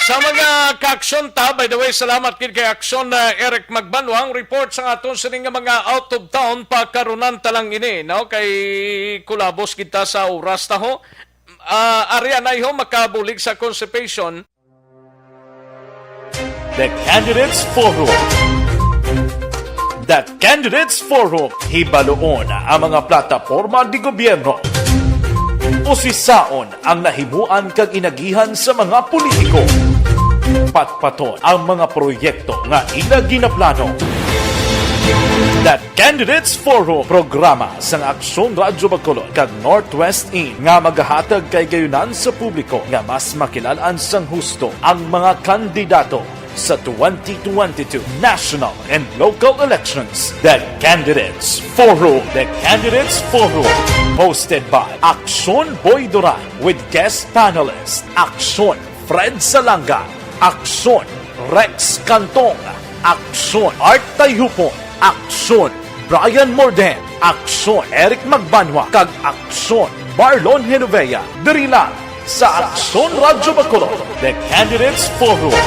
Sa mga kaaksyon ta, by the way, salamat gid kay Aksyon, uh, Eric Magbanwa. Ang report sa aton sini nga mga out of town, pakarunan ta lang ini, no? Kay kulabos kita sa oras ta, ho. Ah, ari anay, ho, makabulig sa constipation. The Candidates Forum. The Candidates Forum. Hibaluon ang mga plataporma di gobyerno. Usisaon ang nahimuan kag inagihan sa mga politiko. Patpaton ang mga proyekto nga ila ginaplano. The Candidates Forum, programa sang Aksyon Radyo Bacolod kag Northwest In nga magahatag kay gayunan sa publiko nga mas makilalan sang husto ang mga kandidato sa twenty twenty-two national and local elections. The Candidates Forum. The Candidates Forum. Hosted by Aksyon Boy Duran with guest panelist Aksyon Fred Salanga, Aksyon Rex Cantong, Aksyon Art Tayhupon, Aksyon Brian Morden, Aksyon Eric Magbanwa, kag Aksyon Marlon Genovea. Diri lang sa Aksyon Radyo Bacolod, The Candidates Forum.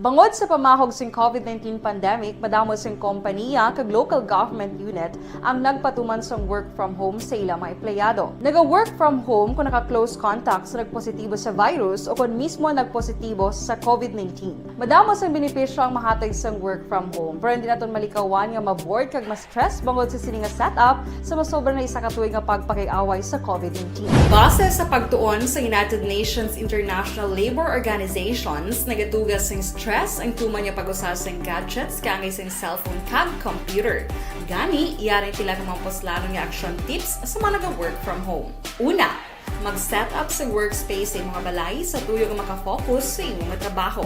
Bangod sa pamahog sing COVID nineteen pandemic, madamo sing kompaniya kag local government unit ang nagpatuman sang work from home sa ila mga empleyado. Naga-work from home kon naka-close contact sa nagpositibo sa virus o kon mismo nagpositibo sa COVID nineteen. Madamo sang benepisyo ang mahatag sang work from home, pero hindi naton malikawan nga ma-bored kag ma-stress bangod sa sini nga setup sa masobra na isa ka tuig nga pagpakig-away sa COVID nineteen. Base sa pagtuon sa United Nations International Labor Organizations, nagatuga sing stress ang tuman nga pag-usa sing gadgets kaangay sing cellphone kag computer. Gani, yari sila nga mga puslanon nga action tips sa mga naga-work from home. Una, mag-set up sa workspace sa imong balay sa tuyo nga makafocus sa imong trabaho.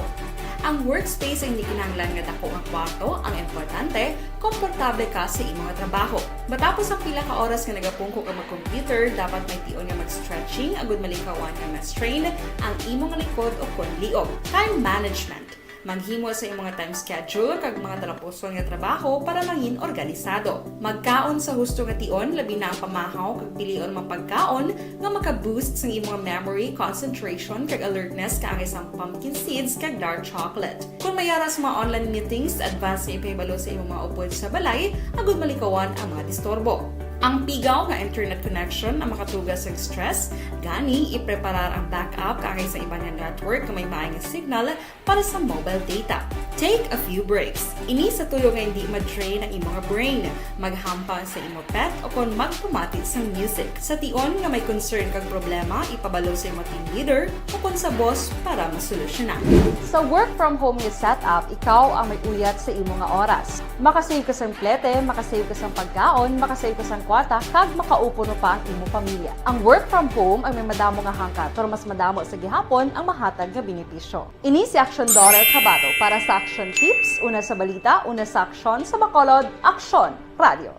Ang workspace ay hindi kinahanglan nga dako nga kwarto, ang importante, komportable ka sa imong trabaho. Matapos ang pila ka oras nga nagapungko ka mag-computer, dapat may tion nga mag-stretching agud malikawan nga ma-strain ang imong likod o kon liog. Time management. Maghimo sa imong time schedule kag mga talapuson nga trabaho para mangin organisado. Magkaon sa husto nga tion, labi na ang pamahaw kag pilion mga pagkaon nga maka-boost sang imong memory, concentration, kag alertness kaangay sang pumpkin seeds kag dark chocolate. Kon may ara sa mga online meetings, advance nga ipahibalo sa imong mga upod sa balay agud malikawan ang mga disturbo. Ang pigaw nga internet connection ang makatuga sang stress Gani, ipreparar ang backup kaangay sa iban nga network nga may maay nga signal para sa mobile data. Take a few breaks. Ini sa tuyo nga hindi ma-drain ang imo nga brain, maghampa sa imo pet, o kon magpamati sang music. Sa tion nga may concern kag problema, ipabalo sa imo team leader o kon sa boss para masolusyonan. Sa work from home nga setup, ikaw ang may uyat sa imo nga oras. Makasave ka sang plete, makasave ka sang pagkaon, makasave ka sang kwarta, kag makaupuno pa ang imo pamilya. Ang work from home ang may madamo nga hangkat, pero mas madamo sa gihapon ang mahatag nga benepisyo. Ini si Aksyon Daughter Kabato para sa Aksyon Tips, una sa balita, una sa aksyon, sa Bacolod, Aksyon Radio.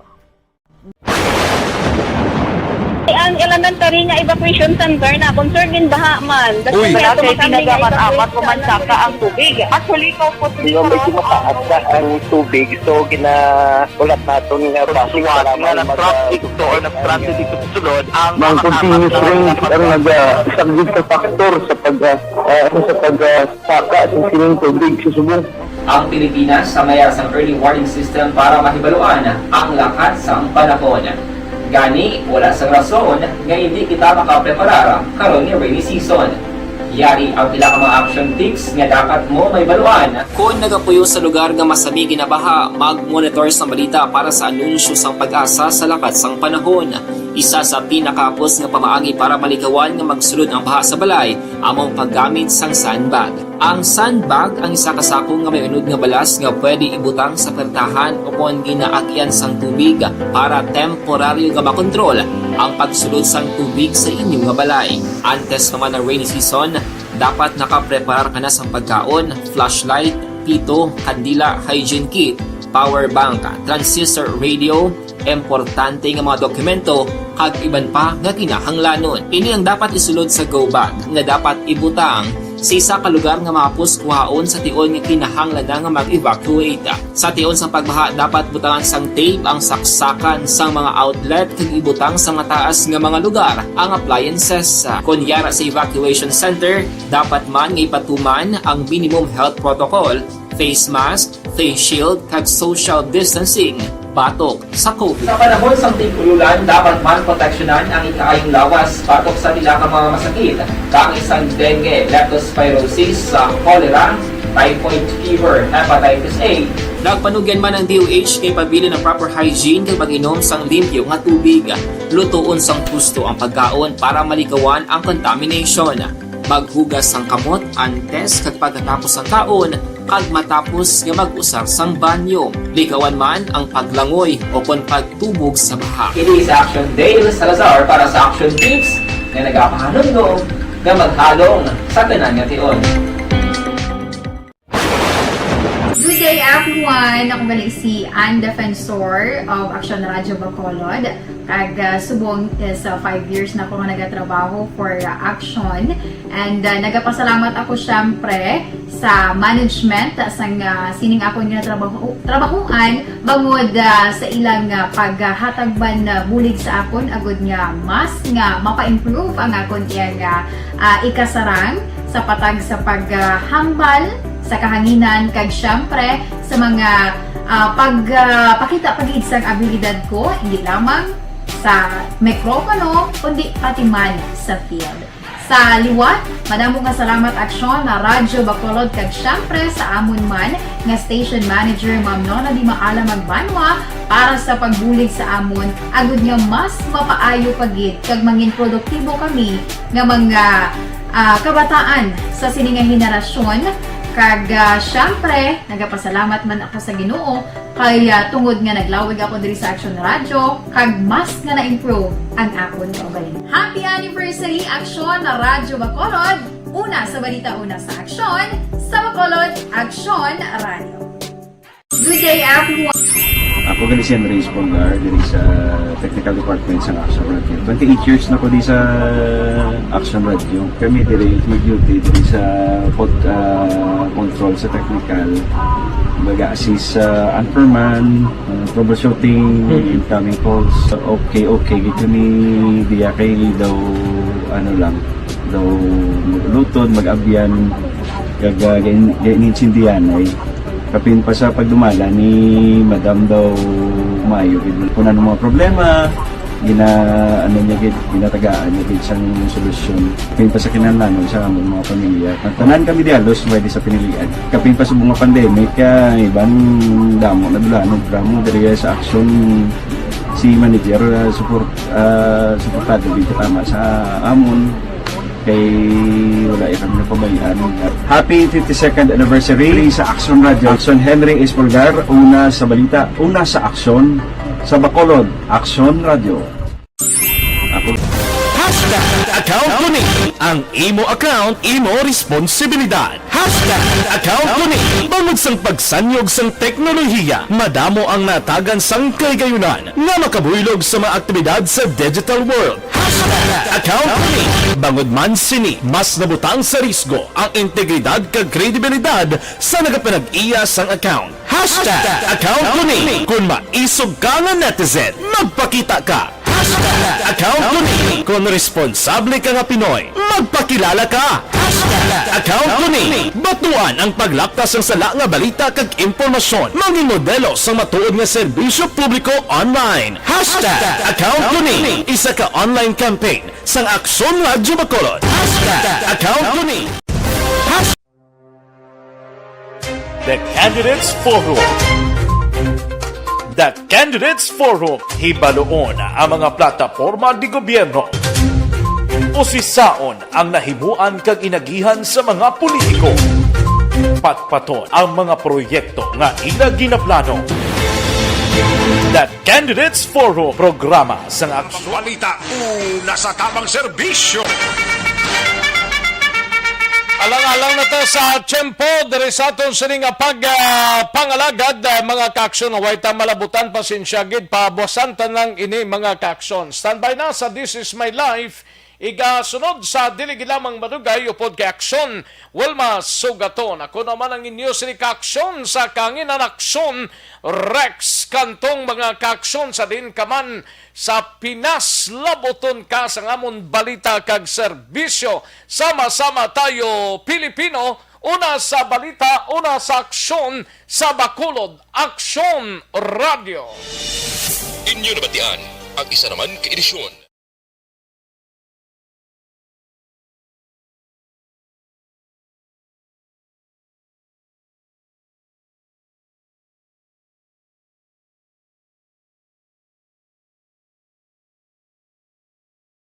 Ang elementary nga evacuation center na concerned in baha man. Uy. Wala kay pinagaman amat ko man saka ang tubig. Actually, ko po. Nga medyo mataas na ang tubig, so gina-, ulat naton nga base nga nag-traffic to or nag-transit dito sa sulod ang mga continuous rain ang naga-, isa gid sa factor sa pag, ah, ah, ano, sa pag, ah, saka sa sining tubig sa subong. Ang Pilipinas sa mayar sang early warning system para mahibaluan ang lakat sang panahon. Gani, wala sang rason nga hindi kita makapreparar karon nga rainy season. Yari ang pila ka mga action tips nga dapat mo mahibaluan. Kon nagapuyo sa lugar nga masami ginabaha, mag-monitor sang balita para sa anunsyo sang PAGASA sa lakat sang panahon. Isa sa pinakahapos nga pamaagi para malikawan nga magsulod ang baha sa balay amo ang paggamit sang sandbag. Ang sandbag ang isa ka sako nga may unod nga balas nga pwede ibutang sa pertahan o kon ginaagyan sang tubig para temporaryo nga makontrol ang pagsulod sang tubig sa inyo nga balay. Antes pa man ang rainy season, dapat nakapreparar ka na sang pagkaon, flashlight, pito, kandila, hygiene kit, power bank, transistor radio, importante nga mga dokumento, kag iban pa nga kinahanglanon. Ini ang dapat isulod sa go bag nga dapat ibutang sa isa ka lugar nga mahapos kuhaon sa tion nga kinahanglan na nga mag-evacuate. Sa tion sang pagbaha, dapat butangan sang tape ang saksakan sang mga outlet kag ibutang sa mataas nga mga lugar ang appliances. Kon yara sa evacuation center, dapat man nga ipatuman ang minimum health protocol, face mask, face shield, kag social distancing batok sa COVID. Sa panahon sang tig-ululan, dapat man proteksyonan ang ikaayong lawas batok sa pila ka mga masakit, kaangay sang dengue, leptospirosis, sa cholera, typhoid fever, hepatitis A. Nagpanugyan man ang D O H nga ipabilin ang proper hygiene kag pag-inom sang limpyo nga tubig. Lutoon sang husto ang pagkaon para malikawan ang contamination. Maghugas sang kamot antes kag pagkatapos sang kaon, kag matapos nga mag-usar sang banyo. Likawan man ang paglangoy o kon pagtubog sa baha. Ini si Action Dale Salazar para sa Action Tips nga nagapahanumdom nga maghalong sa tanan nga tion. Good day, everyone! Ako gali si Ann Defensor of Action Radio Bacolod. Kag, ah, subong is, ah, five years na ako nga nagatrabaho for, ah, Action. And, ah, nagapasalamat ako, syempre, sa management, ah, sang, ah, sining akon nga trabaho, trabahuan, bangod, ah, sa ilang, ah, paghatag man, ah, bulig sa akon, agud nga mas nga mapa-improve ang akon iyang, ah, ah, ikasarang sa patag sa paghambal sa kahanginan, kag, syempre, sa mga, ah, pag, ah, pakita pa gid sang abilidad ko, hindi lamang sa mikropono, kundi pati man sa field. Sa liwat, madamo nga salamat, Aksyon, na Radyo Bacolod, kag syempre sa amon man nga station manager, Ma'am Nona Di Maala Magbanwa, para sa pagbulig sa amon, agud nga mas mapaayo pa gid kag mangin produktibo kami nga mga, ah, kabataan sa sini nga henerasyon. Kag, ah, syempre, nagapasalamat man ako sa Ginoo kay, ah, tungod nga naglawig ako diri sa Action Radio, kag mas nga na-improve ang akon kaugalingon. Happy anniversary, Action Radyo Bacolod! Una sa balita, una sa aksyon, sa Bacolod, Action Radio. Good day, everyone! Ako gali si Andres Polgar, diri sa Technical Department sa Action Radio. Twenty-eight years na ko di sa Action Radio. Kami diri mag-duty diri sa pod-, ah, control sa technical. Baga assist sa anchorman, ah, troubleshooting, incoming calls. Okay, okay gid kami diya kay daw, ano lang, daw maglutod, mag-abyan, kag, ah, gain-, gain-, insindihan ay. Kapin pa sa pagdumala ni Madam daw maayo gid. Kung ano mga problema, Gina-, ano niya gid, ginatagaan niya gid sang solusyon. Kapin pa sa kinahanglanon sa among mga pamilya. Nagtanan kami di halos pwede sa pinilian. Kapin pa sa mga pandemic, ah, iban damo na dulanon, drama diri sa aksyon. Si manager, ah, support, ah, suportado gid tama sa amon. Kay wala ya kami napabayaan. Happy fifty-second anniversary sa Aksyon Radio. Aksyon Henry Espolgar, una sa balita, una sa aksyon, sa Bacolod, Aksyon Radio. Ako. Hashtag account ko ni. Ang imo account, imo responsibilidad. Hashtag account ko ni. Bangod sang pagsanyog sang teknolohiya, madamo ang natagan sang kahigayunan nga makabuylog sa mga aktibidad sa digital world. Hashtag account ko ni. Bangod man sini, mas nabutang sa risgo ang integridad kag kredibilidad sa nagapanag-iya sang account. Hashtag account ko ni. Kung maisog ka nga netizen, magpakita ka. Hashtag account ko ni. Kung responsable ka nga Pinoy, magpakilala ka. Hashtag account ko ni. Batuan ang paglapta sang sala nga balita kag impormasyon. Mangin modelo sang matuod nga serbisyo publiko online. Hashtag account ko ni. Isa ka online campaign sang Aksyon Radyo Bacolod. Hashtag account ko ni. The Candidates Forum. The Candidates Forum, hibaluon ang mga plataporma di gobyerno. Usisaon ang nahimuan kag inagihan sa mga politiko. Patpaton ang mga proyekto nga ila ginaplano. The Candidates Forum, programa sang aktualita, una sa tamang serbisyo. Alang-alang na ta sa tiyempo diri sa aton sini nga pag ah, pangalagad, ah, mga kaaksyon, way ta malabutan, pasensya gid, pabuasan ta nang ini, mga kaaksyon. Standby na sa This Is My Life, igasunod sa dili gid lamang madugay upod kay Aksyon Wilma Sugaton. Ako naman ang inyo sini kaaksyon sa kanginan, Aksyon Rex Cantong, mga kaaksyon, sa diin ka man sa Pinas, labuton ka sang amon balita kag serbisyo. Sama-sama tayo, Pilipino, una sa balita, una sa aksyon, sa Bacolod Aksyon Radio. Inyo nabatian ang isa naman ka edisyon